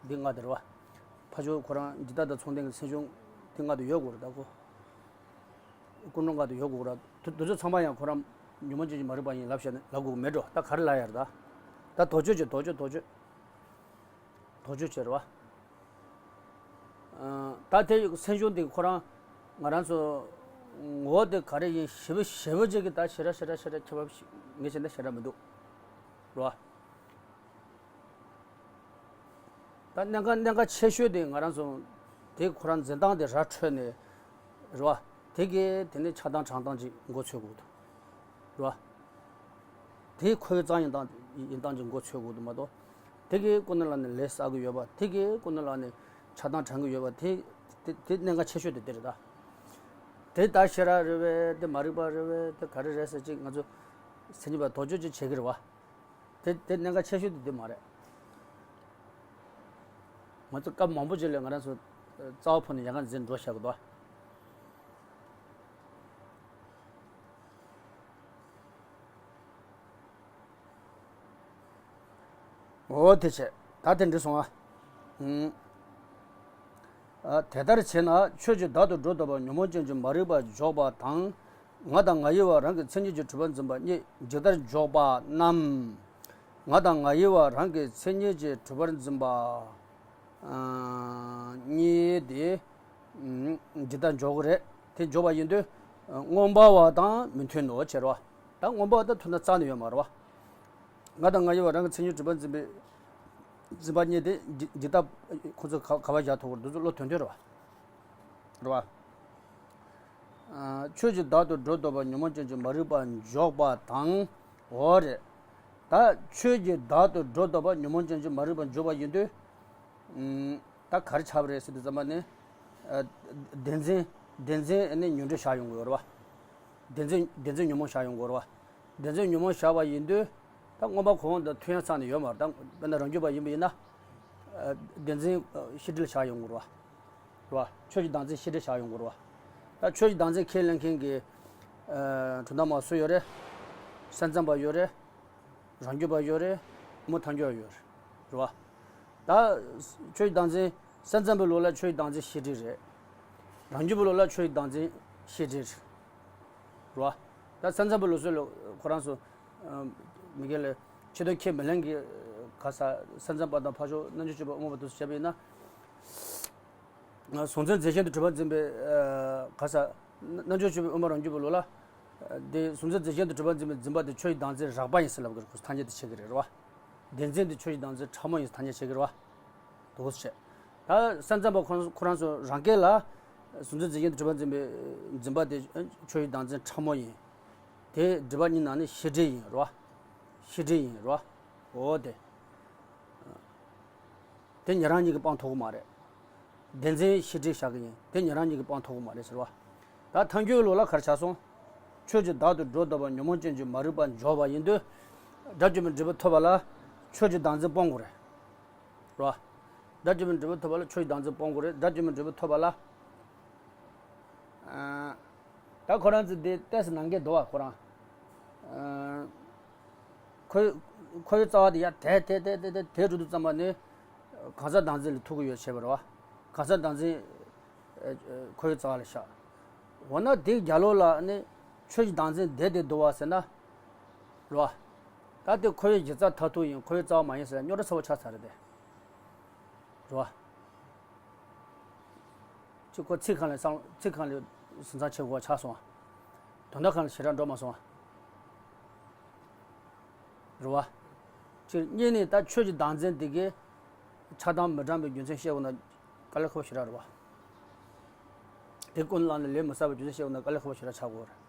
འདི་ལྔ་དེ་རེད་བ། ཕར་ཕྱོགས་ཁོ་རང་འཇིག་ལྟ་དང་མཚུངས་ལྡན་གྱི་སེམས་བྱུང་འདི་ལྔ་དེ་ཡོད་དགོས་རེད་ད་ཁོ། ཀུན་འགྲོ་ལྔ་དེ་ཡོད་དགོས་རེད། དེ་དེ་ཚོ་ཚང་མ་ཡང་ཁོ་རང་ཉོན་མོངས་ཅན་གྱི་མ་རིག་པ་ཡིན་ལབ་བྱས་ནས་ལབ་དགོས་མེད་འགྲོ། ད་ག་རེ་ལབ་ཡ་རེད་ད། ད་དོགས་གཅོད་བྱེད། དོགས་གཅོད། དོགས་གཅོད། དོགས་གཅོད་བྱེད་རེད་བ། ཨ། ད་དེ་སེམས་བྱུང་དེ་ཁོ་རང་ང་རང་ཚོ་ངོ་བོ་དེ་ག་རེ་ཡིན་ཞེ་པོ་ཞེ་པོ་ཅིག་གི་ད་ཞེ་དྲག་ཞེ་དྲག་ཞེ་དྲག་ཁྱད་པར་ངས་བྱས་ན་ཞེ་དྲག་མི་འདུག་རེད་བ། ད་གནད་འགག་གནད་འགག་ཆེ་ཤོས་དེ་ང་རང་ཚོ་དེ་ཁོ་རང་འཛིན་སྟངས་དེ་ར་འཕྲོད་ནས་རེད་བ། དེ་གས་དེ་ནས་ཆགས་སྡང་དྲང་སྡང་ཅིག་མགོ་ཚོས་དགོས་འདུག་རེད་བ། དེ་ཁོའི་རྩ་ཡིན་སྟངས་ཡིན་སྟངས་ཀྱི་མགོ་ཚོས་དགོས་འདུག་མ་གཏོགས། དེ་གས་ཀུན་ནས་བསླངས་ནས་ལས་བསགས་ཀྱི་ཡོད་པ། དེ་གས་ཀུན་ནས་བསླངས་ནས་ཆགས་སྡང་དྲན་གྱི་ཡོད་པ། དེ་དེ་དེ་གནད་འགག་ཆེ་ཤོས་དེ་དེ་རེད་ད། དེ་ད་ཤེས་རབ་རེད་བས། དེ་མ་རིག་པ་རེད་བས། དེ་ག་རེ་རེད་ཟེར་ཅིག་ང་ཚོ་སེམས་ཉིད་པ་དོགས་གཅོད་ཅིག་བྱེད་ཀྱི་རེད་བ། དེ་དེ་གནད་འགག་ཆེ་ཤོས་དེ་དེ་མ་རེད། ང་ཚོ་སྐབས་མང་པོ་ཅིག་ལ་ང་རང་ཚོ་རྩ་བ་ཕུད་ནས་ཡ་ག་འཛིན་འགྲོ་བཞག་གི་འདུག་འོ་དེ་བྱས། ད་དེ་འདྲ་སོང་ཨ། ཨུམ། ཨ། དེ་ལྟར་བྱས་ན་ཆོས་ཀྱི་བདག་ཏུ་སྒྲུབ་ཐུབ་པ་ཉོན་མོངས་ཅན་གྱི་མ་རིག་པ་འཇོག་པ་དང་། ང་དང་ང་ཡི་བ་རང་གི་མཚན་ཉིད་ཀྱིས་གྲུབ་པར་འཛིན་པ་གཉིས་ཇི་ལྟར་འཇོག་པ་རྣམས། ང་དང་ང་ཡི་བ་རང་གི་མཚན་ཉིད་ཀྱིས་གྲུབ་པར་འཛིན་པ། ཨ། གཉིས་དེ། ཨུམ། ཇི་ལྟར་འཇོག་གི་རེད། དེ་འཇོག་པ་ཡིན་དུས། ཨ། མངོན་པ་བ་དང་མི་མཐུན་ནོ་ཅེས་རེད་བ། ད་མངོན་པ་བ་དང་མཐུན་ན་རྩ་ནས་ཡོད་མ་རེད་བ། ང་དང་ང་ཡི་བ་རང་གི་མཚན་ཉིད་གྲུབ་པར་འཛིན་པའི་འཛིན་པ་གཉིས་དེ་ཇི་ཇི་ལྟར་ཁོ་ཚོ་ག་ག་བ་བཞག་ཐུབ་ཀྱི་རེད། འདི་ཚོ་བློ་དོན་མཐུན་རེད་བ། རེད་བ། ཨ། ཆོས་ཀྱི་བདག་ཏུ་སྒྲུབ་ཐུབ་པ་ཉོན་མོངས་ཅན་གྱི་མ་རིག་པ་འཇོག་པ་དང་། འོ་རེད། ད་ཆོས་ཀྱི་བདག་ཏུ་སྒྲུབ་ཐུབ་པ་ཉོན་མོངས་ཅན་གྱི་མ་རིག་པ་འཇོག་པ་ཡིན་དུས། ཨུམ། ད་ག་རེ་ཆགས་པ་རེད་ཟེར་དུས་ཙམ་པ་ནི། ཨ། བདེན་འཛིན། བདེན་འཛིན་ནི་ཉོན་སྒྲིབ་བཞག་ཡོང་གི་ཡོད་རེད་བ། བདེན་འཛིན། བདེན་འཛིན་ཉོན་མོངས་བཞག་ཡོང་གི་ཡོད་རེད་བ། བདེན་འཛིན་ཉོན་མོངས་བཞག་པ་ཡིན་དུས། ད་མངོན་པ་གོ་འོང་དང་མཐུན་ཡ་རྩ་ནས་ཡོད་མ་རེད། ད་དཔེར་ན་རང་རྒྱུད་པ་ཡིན་པ་ཡིན་ན། ཨ། བདེན་འཛིན། ཨ། ཤེས་སྒྲིབ་ལ་བཞག་ཡོང་གི་རེད་བ། རེད་བ། ཆོས་ཀྱི་བདག་འཛིན་ཤེས་སྒྲིབ་བཞག་ཡོང་གི་རེད་བ། ད་ཆོས་ཀྱི་བདག་འཛིན་ཁས་ལེན་མཁན་གྱི། ཨ། གྲུབ་མཐའ་མ་སུ་ཡོད་རེད། སེམས་ཙམ་པ་ཡོད་རེད། རང་རྒྱུད་པ་ཡོད་རེད། དབུ་མ་ཐལ་འགྱུར་ཡོད་རེད། རེད་བ། ད་ཆོས་ཀྱི་བདག་འཛིན། སེམས་ཙམ་པའི་ལུགས་ལ་ཆོས་ཀྱི་བདག་འཛིན་ཤེས་སྒྲིབ་རེད། རང་རྒྱུད་པའི་ལུགས་ལ་ཆོས་ཀྱི་བདག་འཛིན་ཤེས་སྒྲིབ་རེད། རེད་བ། ད་སེམས་ཙམ་པའི་ལུགས་སྲོལ་ལ་ཁོ་རང་ཚོ། ཨ། མི་སྒེར་ལ་ཕྱི་དོན་ཁས་མི་ལེན་གྱི་ག་ས་སེམས་ཙམ་པ་དང་ཕར་ཕྱོགས་རྣལ་འབྱོར་སྤྱོད་པ་དབུ་མ་པ་དེ་ཚོ་བྱས་པ་ཡིན་ན། གཟུང་འཛིན་རྫས་གཞན་དུ་གྲུབ་པར་འཛིན་པའི། ཨ། ག་ས། རྣལ་འབྱོར་སྤྱོད་པའི་དབུ་མ་རང་རྒྱུད་པའི་ལུགས་ལ། དེ་གཟུང་འཛིན་རྫས་གཞན་དུ་གྲུབ་པར་འཛིན་པའི་འཛིན་པ་དེ་ཆོས་ཀྱི་བདག་འཛིན་རགས་པ་ཡིན་ཟེར་ལབ་ཀྱི་རེད། ཁོ་ཐ་སྙད་དེ་བྱེད་ཀྱི་རེད། རེད་བ། བདེན་འཛིན་དེ་ཆོས་ཀྱི་བདག་འཛིན་ཕྲ་མོ་ཡིན་ཟེར་ཐ་སྙད་བྱེད་ཀྱི་རེད་བ། དེ་འདྲ་བྱས། ད་སེམས་ཙམ་པ་ཁོ་རང་ཁོ་རང་ཚོ་རང་སྐད་ལ། གཟུང་འཛིན་རྫས་གཞན་དུ་གྲུབ་པར་འཛིན་པའི་འཛིན་པ་དེ་ཆོས་ཀྱི་བདག་འཛིན་ཕྲ་མོ་ཡིན། དེ་སྒྲིབ་པ་གཉིས་ནང་ནས་ཤེས་སྒྲིབ་ཡིན། རེད་བ། ཤེས་སྒྲིབ་ཡིན། རེད་བ། འོ་དེ། དེ་ཉན་རང་གཉིས་ཀྱིས་སྤང་ཐུབ་ཀྱི་མ་རེད། བདེན་འཛིན་ཤེས་སྒྲིབ་བཞག་གི་ཡིན། དེ་ཉན་རང་གཉིས་ཀྱིས་སྤང་ཐུབ་ཀྱི་མ་རེད་ཟེར་བ། ད་ཐལ་འགྱུར་ལུགས་ལ་ག་རེ་ཆགས་སོང་། ཆོས་ཀྱི་བདག་ཏུ་སྒྲོ་བཏགས་པ་ཉོན་མོངས་ཅན་གྱི་མ་རིག་པ་འཇོག་པ་ཡིན་དུས། དགྲ་བཅོམ་པའི་འབྲས་བུ་ཐོབ་པ་ལ་ཆོས་ཀྱི་བདག་འཛིན་སྤོང་དགོས་རེད། རེད་བ། དགྲ་བཅོམ་པའི་འབྲས་བུ་ཐོབ་པ་ལ་ཆོས་ཀྱི་བདག་འཛིན་སྤོང་དགོས་རེད། དགྲ་བཅོམ་པའི་འབྲས་བུ་ཐོབ་པ་ལ། ཨ། ད་ཁོ་རང་ཚོ་འདི་ཏོག་ཙམ་ནང་འགལ་འདུག་བ་ཁོ་རང་། ཨ། ཁོའི་ཁོའི་རྩ་བ་དེ་ཡར་དེད་དེད་དེད་དེད་དེད་འགྲོ་དུས་ཙམ་པ་ནི། གང་ཟག་བདག་འཛིན་ལ་ཐུག་གི་ཡོད་བྱས་པ་རེད་བ། གང་ཟག་བདག་འཛིན། ཨ། ཁོའི་རྩ་བ་ལ་བཞག་འོ་ན་དེའི་རྒྱབ་ལོགས་ལ་ནི་ཆོས་ཀྱི་བདག་འཛིན་བསྡད་དེ་འདུག་བ་ཟེར་ན། རེད་བ། ད་དེ་ཁོའི་གཞི་རྩ་མཐར་ཐུག་ཡིན། ཁོའི་རྩ་བ་མ་ཡིན་ཟེར་ན་རྙོག་དྲ་ཚ་བོ་ཆགས་ཚར་རེད་དེ། རེད་བ། ཅིག་ཁོ་ཚིག་གང་ལ་བསམ། ཚིག་གང་ལ་ཟིན་ཚང་བྱེད་དགོས་པ་ཆགས་སོང་བ། དོན་དག་གང་ལ་ཞེ་དྲག་འགྲོ་མ་སོང་བ། རེད་བ། སྤྱིར་གཉིས་ནི་ད་ཆོས་ཀྱི་བདག་འཛིན་དེ་གའི་ཆགས་སྡང་མི་དྲང་བའི་རྒྱུ་མཚན་བཤད་དགོས་ན་དཀའ་ལས་ཁག་པོ་ཞེ་དྲག་རེད་བ། དེ་ཀུན་བསླངས་ནས་ལས་མི་བསགས་པའི་རྒྱུ་མཚན་བཤད་དགོས་ན་དཀའ་ལས་ཁག་པོ་ཞེ་དྲག་ཆགས་ཀྱི་ཡོད་རེད།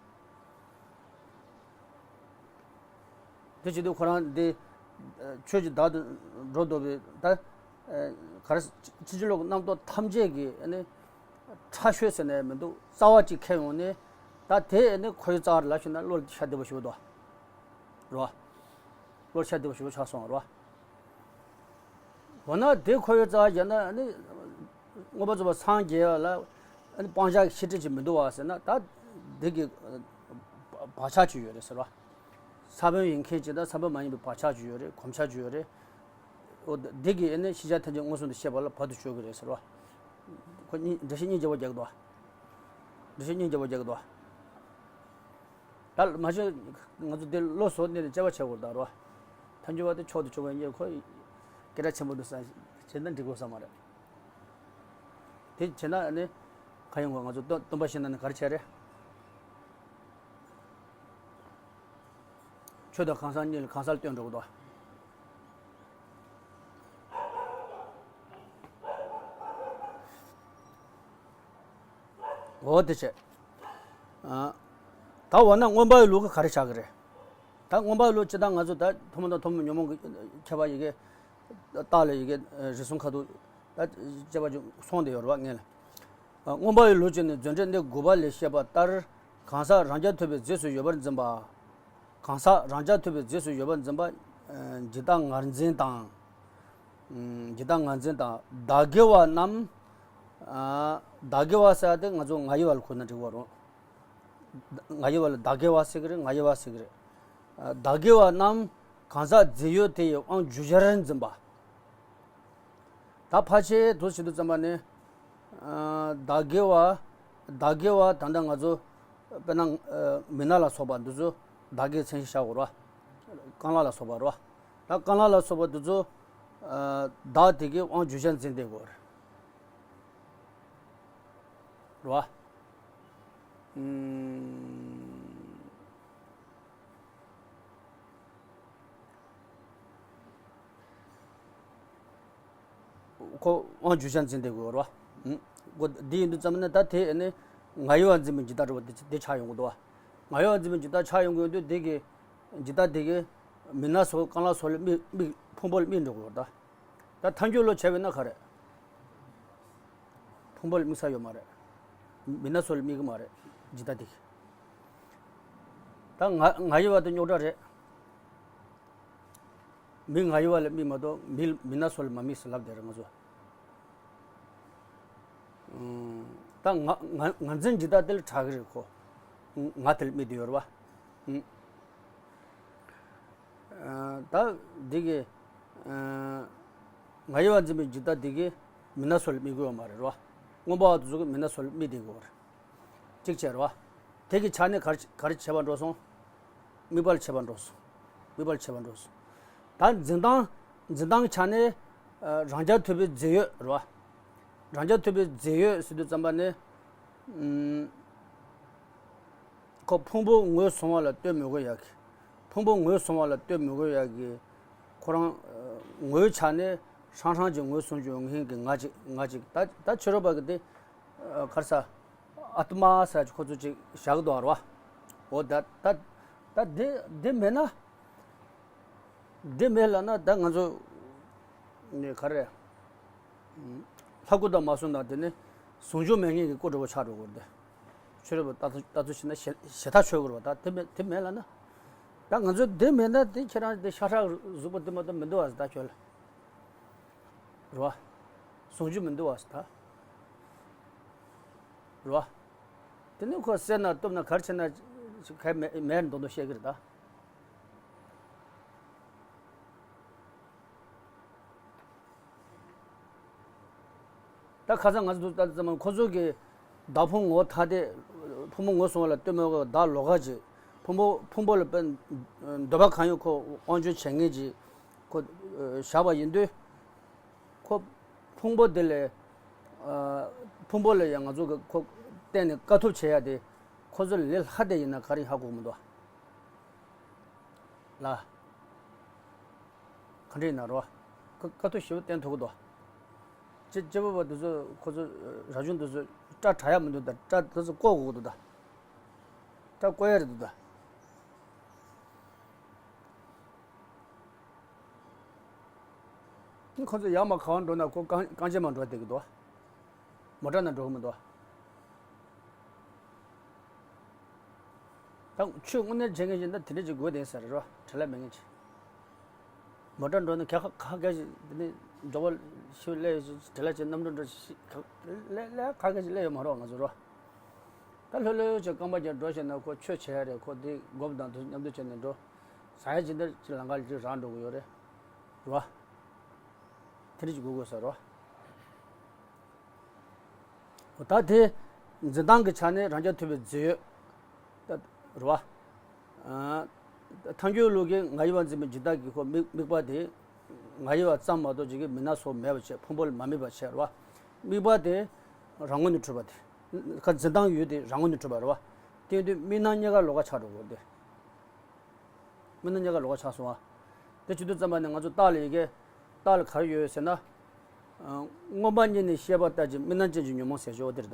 དེ་བྱེད་དུས་ཁོ་རང་འདི་ཆོས་ཀྱི་བདག་ཏུ་འགྲོ་འདོད་པའི་ད་ག་རེ་ཕྱིན་ཅི་ལོག་གི་རྣམ་རྟོག་ཐམས་ཅད་ཀྱི་ནི་ཕྲ་ཤོས་ཟེར་ནས་མི་འདུག་རྩ་བ་གཅིག་ཁེལ་ཡོང་ནས་ད་དེ་ནི་ཁོའི་རྩ་བ་རེད་ལབ་ཤེས་ན་བློ་ལ་ཤ་བདེ་པོ་ཞིག་འདུག་རེད་བ། བློ་ལ་ཤ་བདེ་པོ་ཞིག་ཆགས་སོང་རེད་བ། འོ་ན་དེ་ཁོའི་རྩ་བ་བཞག་ན་ནི་མངོན་པར་རྫོགས་པར་སངས་རྒྱས་ལ་ནི་སྤང་བྱ་ཤེས་སྒྲིབ་ཅིག་མི་འདུག་བ་ཟེར་ན་ད་དེ་གི་བག་ཆགས་ཅིག་ཡོད་རེད་ཟེར་བ། ས་བོན་ཡིན་མཁན་ཅིག་དང་ས་བོན་མ་ཡིན་པའི་བག་ཆགས་ཅིག་ཡོད་རེད། གོམས་ཆགས་ཅིག་ཡོད་རེད། འོ་འདི་གིས་ནི་ཤེས་བྱ་ཐམས་ཅད་མངོན་སུམ་དུ་ཤེས་པ་ལ་བར་དུ་གཅོད་ཀྱི་རེད་ཟེར་བ། ཁོ་གཉིས་འགྲེལ་བཤད་གཉིས་རྒྱབ་པ་རྒྱག་གི་འདུག་འགྲེལ་བཤད་གཉིས་རྒྱབ་པ་རྒྱག་གི་འདུག་ད་མ་གཞི་ང་ཚོ་འདི་བློ་བཟོ་གནས་ནས་དཔྱད་པ་བྱེད་དགོས་ད་རོ། ཐལ་འགྱུར་བ་དེ་མཆོག་ཏུ་གྱུར་པ་ཡིན་ཁོ། སྐད་གྲགས་ཆེན་པོ་འདུག་ས། བྱས་ན་འགྲིག་དགོས་ས་མ་རེད། དེ་བྱས་ན་ནི། ག་ཡིན་གོ་ང་ཚོ་སྟོན་སྟོན་པ་བཤད་ན་ནི་ག་རེ་བྱས་རེད། ཆོས་དང་གང་ཟག་གཉིས་ལ་གང་ཟག་ལ་ལྟོས་འགྲོ་གི་འདུག་འོ་དེ་བྱས། ཨ། ད་འོ་ན་མངོན་པ་ཡི་ལུགས་ཀྱི་ག་རེ་ཆགས་ཀྱི་རེད། ད་མངོན་པ་ཡི་ལུགས་སྤྱིར་བཏང་ང་ཚོ་ད་ཐུན་མོང་དང་ཐུན་མོང་ཉོན་མོངས་ཀྱི་ཁྱད་པར་ཡི་གེ། རྟགས་ལ་ཡི་གེ་རེ་ཟུང་ཁ་ཐུག་ད་དཔྱད་པ་ཅིག་སོང་བསྡད་ཡོད་རེད་བ་ངས་ལ། ཨ། མངོན་པ་ཡི་ལུགས་ཀྱི་ནི་རྫས་འབྲས་གནས་དགུ་པ་ལས་བཤད་པ་ལྟར། གང་ཟག་རང་རྐྱ་ཐུབ་པའི་རྫས་སུ་ཡོད་པར་འཛིན་པ། གང་ཟག་རང་རྐྱ་ཐུབ་པའི་རྫས་སུ་ཡོད་པར་འཛིན་པ། ཨ། འཇིག་ལྟ་ངར་འཛིན་དང་། ཨ། འཇིག་ལྟ་ངར་འཛིན་དང་བདག་གི་བ་རྣམས། ཨ། བདག་གི་བ་ཟེར་ཡ་དེ་ང་ཚོ་ང་ཡི་བ་ལ་གོ་ན་འགྲིག་པ་རེད། ང་ཡི་བ་ལ་བདག་གི་བ་ཟེར་གི་རེད། ང་ཡི་བ་ཟེར་གི་རེད། ཨ། བདག་གི་བ་རྣམས་གང་ཟག་རྫས་ཡོད་དེ་ཡི་དབང་བསྒྱུར་བྱར་འཛིན་པ། ད་ཕལ་ཆེར་དུ་བྱེད་དུས་ཙམ་པ་ནི། ཨ། བདག་གི་བ། བདག་གི་བ་ད་ལྟ་ང་ཚོ། དཔེར་ན། ཨ། མི་སྣ་ལ་སོགས་པ་འདི་ཚོ་བདག་གི་མཚན་གཞི་བཞག་དགོས་རེད་བ། རྐང་ལག་ལ་སོགས་པ་རེད་བ། ད་རྐང་ལག་ལ་སོགས་པ་འདི་ཚོ། ཨ། བདག་དེ་གི་དབང་བསྒྱུར་བྱར་འཛིན་བསྡད་དགོས་རེད། རེད་བ། ཨུམ། ཁོ་དབང་བསྒྱུར་བྱར་འཛིན་བསྡད་དགོས་རེད་བ། ཨུམ། ཁོ་འདི་ཡིན་དུས་ཙམ་ན་ད་དེ་ནི་ང་ཡི་བ་འཛིན་པའི་འཇིག་ལྟ་རེད་བ། དེ་དེ་ཆགས་ཡོང་གི་འདུག་བ། ང་ཡི་བ་འཛིན་པའི་འཇིག་ལྟ་ཆགས་ཡོང་གི་ཡོད་དུས་དེ་གི་འཇིག་ལྟ་དེ་གི་མི་སྣ་སོགས་རྐང་ལག་སོགས་ལ་དམིགས་དམིགས་ཕུང་པོ་ལ་དམིགས་འགྲོ་དགོས་རེད་ད། ད་ཐལ་འགྱུར་ལུགས་བྱས་པས་ན་ག་རེ། ཕུང་པོ་ལ་དམིགས་ས་ཡོད་མ་རེད། མི་སྣ་སོགས་ལ་དམིགས་ཀྱི་མ་རེད། འཇིག་ལྟ་དེ། ད་ང་ང་ཡི་བ་དེ་རྙོག་དྲ་རེད། མི་ང་ཡི་བ་ལ་དམིགས་མ་གཏོགས་མི་མི་སྣ་སོགས་ལ་མ་དམིགས་ཟེར་ལབ་བསྡད་རེད་ང་ཚོ། ཨང་། ད་ང་ང་ངར་འཛིན་འཇིག་ལྟ་དེ་ལ་གྲགས་ཀྱི་རེད་ཁོ། ང་དེ་ལ་དམིགས་བསྡད་ཡོད་རེད་བ། ཨང་། ཨ། ད་འདི་གི། ཨ། ང་ཡི་བ་འཛིན་པའི་འཇིག་ལྟ་འདི་གི་མི་སྣ་སོགས་ལ་དམིགས་ཀྱི་ཡོད་མ་རེད་རོ། མངོན་པ་བ་དེ་ཚོ་གི་མི་སྣ་སོགས་ལ་དམིགས་བསྡད་ཀྱི་ཡོད་རེད། གཅིག་བྱས་རོ། དེ་གི་ཆ་ནས་ག་རེ་ག་རེ་བྱེད་པ་འགྲོ་སོང་། དམིགས་པ་ལ་བྱེད་པ་འགྲོ་སོང་། དམིགས་པ་ལ་བྱེད་པ་འགྲོ་སོང་། ད་འཛིན་སྟངས་འཛིན་སྟངས་ཆ་ནས། ཨ། རང་རྐྱ་ཐུབ་པའི་རྫས་ཡོད་རོ། རང་རྐྱ་ཐུབ་པའི་རྫས་ཡོད་ཟེར་དུས་ཙམ་པ་ནི། ཨུམ། ཁོ་ཕུང་པོ་ངོས་བཟུང་བ་ལ་ལྟོས་མི་དགོས་ཡ་གི། ཕུང་པོ་ངོས་བཟུང་བ་ལ་ལྟོས་མི་དགོས་ཡ་གི། ཁོ་རང་། ཨ། ངོས་ཆ་ནས་ཧྲང་ཧྲང་ཅིག་ངོས་བཟུང་རྒྱུ་ཡོང་མཁན་གྱི་ང་ཅིག་ང་ཅིག་ད་ད་ཕྱི་རོལ་པ་གི་དེ། ཨ། ག་རེ་ཟ། ཨ་ཏི་མ་ཟེར་ཅིག་ཁོ་ཚོ་ཅིག་བཞག་གི་འདུག་ར་བ། འོ་ད་ད་ད་དེ་དེ་མེད་ན། འདི་མེད་ལབ་ན་ད་ང་ཚོ་ནི་ག་རེ། ལྷ་སྐུ་དང་མ་སོང་དང་དེ་ནི་ཟུང་འཇུག་མེད་མཁན་གྱི་སྐུ་འདྲ་བོ་ཆགས་འགྲོ་གི་རེད་དེ། ཆོས་རབ་ལྟ་ཚུལ་ལྟ་ཚུལ་བྱས་ན་ཞེ་ཞེ་ཐག་ཆོད་དགོས་རེད་བ། ད་དེ་མེད་དེ་མེད་ལབ་ན། ད་ང་ཚོ་དེ་མེད་ན་དེ་ཁྱེད་རང་དེ་ཤ་ཁྲག་གཟུགས་པོ་དེ་མ་གཏོགས་མི་འདུག་བ་ཟེར། ད་ཁྱོད་ལ། རེད་བ། ཟུང་འཇུག་མི་འདུག་བ་ཟེར་ད། རེད་བ། དེ་ནི་ཁོ་བསད་ན་གཏུབ་ན་ག་རེ་བྱས་ན་ག་མེད་མེད་མདོག་མདོག་བཤད་ཀྱི་རེད་ད། ད་ཁ་སང་ང་ཚོ་ད་ཙམ་ཁོ་ཚོ་གི་བདག་ཕུང་ངོ་ཐ་དད་ཕུང་པོ་ངོ་སོང་བ་ལ་ལྟོས་མེད་ཀྱི་བདག་ལོག་ཁ་ཅིག་ཕུང་པོ་ཕུང་པོ་ལ་དཔེ་འདོད་པ་གང་ཡོད་ཁོ་དབང་བསྒྱུར་བྱེད་མཁན་ཅིག་ཁོ་བཞག་པ་ཡིན་དུས། ཁོ་ཕུང་པོ་དེ་ལས་ཕུང་པོ་ལ་ཡང་ང་ཚོ་གི་ཁོ་བརྟེན་ནས་དཀའ་ཐུབ་བྱེད་ཡ་དེ་ཁོ་ཚོ་ལས་ལྷག་དེ་ཡིན་ན་ག་རེ་ཧ་གོ་གི་མི་འདུག་ལ། ག་འདྲ་ཡིན་ན་རོ། ཀ་ཀ་ཐུག་ཞེ་པོ་བསྟན་ཐུབ་ཀྱི་འདུག་སྤྱི་སྤྱི་བོ་བ་དེ་ཚོ་ཁོ་ཚོ་ར་ཆུང་དེ་ཚོ་སྐྲ་དྲ་ཡ་མི་འདུག་ད་སྐྲ་དེ་ཚོ་བཀོག་དགོས་ཀྱི་འདུག་ད་སྐྲ་བཀོག་ཡ་རེད་འདུག་ད་ཁོ་ཚོ་ཡར་མར་ག་བ་འགྲོ་ན་ཁོ་རྐང་རྐང་རྗེན་མར་འགྲོ་བསྡད་ཀྱི་འདུག་མོ་ཊ་ནང་འགྲོ་གི་མི་འདུག་ད་ཆོས་དངོས་གནས་བྱེད་མཁན་ཞིག་ན་དེ་འདྲ་ཅིག་དགོས་དེ་ཟེར་རོ། བྲེལ་བ་མེད་མཁན་ཅིག་མོ་ཊ་འགྲོ་ན་ག་ག་ག་ཞིག་དེ་ནི་འགྲོ་བ་ཤི་སླེབས་ཡོད་ཅིག་བྲེལ་བ་ཅིག་གནམ་གྲུ་འགྲོ་ཞིག་ག་ལས་ལས་ག་ག་ཞིག་སླེབས་ཡོད་མ་རོགས་ང་ཚོ་རོ། ད་ལྷོད་ལྷོད་ཅིག་རྐང་པ་རྒྱག་འགྲོ་ཤེས་ན་ཁོ་ཆོས་བྱེད་ཡ་རེད། ཁོ་དེ་སྒོམ་དང་དུ་མཉམ་དུ་བྱས་ནས་འགྲོ་ཟ་ཡ་ཅིག་འདྲ་ཅིག་ལམ་ཁ་ཅིག་རག་འགྲོ་གི་ཡོད་རེད་རོ། དེ་འདྲ་ཅིག་དགོས་དགོས་ཟེར་རོ། ད་དེ་འཛིན་སྟངས་ཀྱི་ཆ་ནས་རང་རྐྱ་ཐུབ་པའི་རྫས་ཡོད། ད་རེད་བ། ཐལ་འགྱུར་ལུགས་ཀྱི་ང་ཡི་བ་འཛིན་པའི་འཇིག་ལྟ་གི་ཁོ་དམིགས་དམིགས་པ་དེ་ང་ཡི་བ་ཙམ་མ་གཏོགས་ཅིག་གི་མི་སྣ་སོགས་མེད་པ་བྱས། ཕུང་པོ་ལ་མ་དམིགས་པ་བྱས་རེད་བ། དམིགས་པ་དེ་རང་ངོས་ནས་གྲུབ་པ་དེ། ཁ་འཛིན་སྟངས་ཡོད་དེ་རང་ངོས་ནས་གྲུབ་པ་རེད་བ། དེ་ཡིན་དུས་དམིགས་སྣང་རྙེད་དཀའ་ལོག་པ་ཆགས་འགྲོ་གི་རེད་དེ། དམིགས་སྣང་རྙེད་དཀའ་ལོག་པ་ཆགས་སོང་བ། དེ་བྱེད་དུས་ཙམ་པ་ནས་ང་ཚོ་རྟགས་ལ་ཡི་གེ། རྟགས་ལ་ག་རེ་ཡོད་ཟེར་ན། ཨ། མངོན་པ་རྙེད་ནས་ཤེས་པ་ལྟར་གྱི་དམིགས་སྣང་ཅན་གྱི་ཉོན་མོངས་ཟེར་ཆོག་དེ་རེད་ད།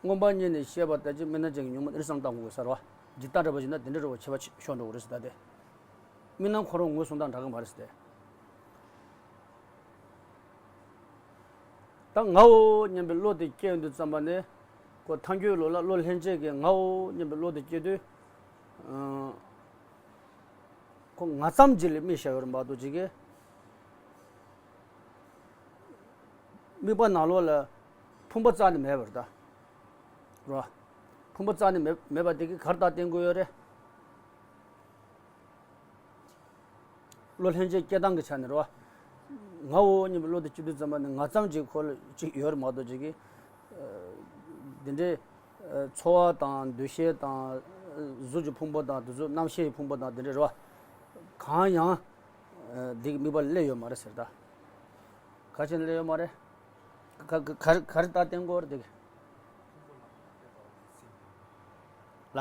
མངོན་པ་རྙེད་ནས་ཤེས་པ་ལྟར་གྱི་དམིགས་སྣང་ཅན་གྱི་ཉོན་མོངས་དེ་རེད་བསམ་བཏང་དགོས་ས་རེད་བ། ཇི་ལྟར་འདྲ་བ་ཞིག་ན་དེ་འདྲ་འདྲ་བ་ཁྱད་པར་ཆེ་ཤོར་འགྲོ་གི་རེད་ཟེར་ད་དེ། དམིགས་སྣང་ཁོ་རང་ངོས་བཟུང་སྟངས་འདྲ་གི་མ་རེད་ཟེར་ཏེ། ད་ངའོ་སྙམ་པའི་བློ་དེ་སྐྱེ་ཡོང་དུས་ཙམ་པ་ནས། ཁོ་ཐལ་འགྱུར་ལུགས་ལ་བློ་ལྷན་སྐྱེས་ཀྱི་ངའོ་སྙམ་པའི་བློ་དེ་སྐྱེ་དུས། ཨ། ཁོ་ང་ཙམ་ཅིག་ལ་དམིགས་བཞག་ཡོད་རེད་མ་གཏོགས་ཅིག་གིས། དམིགས་པ་ནང་ལོགས་ལ་ཕུང་པོ་རྩ་ནས་མེད་པ་རེད་ད། རེད་བ། ཕུང་པོ་རྩ་ནས་མེད་མེད་པ་དེ་གིས་ག་རེ་རྟགས་བསྟན་དགོས་ཡོད་རེད། བློ་ལྷན་སྐྱེས་སྐྱེ་སྟངས་ཀྱི་ཆ་ནས་རེད་བ། ངའོ་སྙམ་པའི་བློ་དེ་སྐྱེ་དུས་ཙམ་པ་ནས་ང་ཙམ་ཅིག་ཁོ་ལ་ཅིག་ཡོད་རེད་མ་གཏོགས་ཅིག་གིས། ཨ། འདི་འདྲའི། ཨ། ཚོར་བ་དང་འདུ་ཤེས་དང་། ཨ། གཟུགས་ཀྱི་ཕུང་པོ་དང་དེ་ཚོ་རྣམ་ཤེས་ཀྱི་ཕུང་པོ་དང་དེ་འདྲ་རེད་བ། གང་ཡང་། ཨ། འདི་གི་དམིགས་པ་སླེབས་ཡོད་མ་རེད་ཟེར་ད། ག་ཅི་ནས་སླེབས་ཡོད་མ་རེད། ག་ག་ག་ག་རེ་རྟགས་བསྟན་དགོས་རེད་དེ་གི། ལ།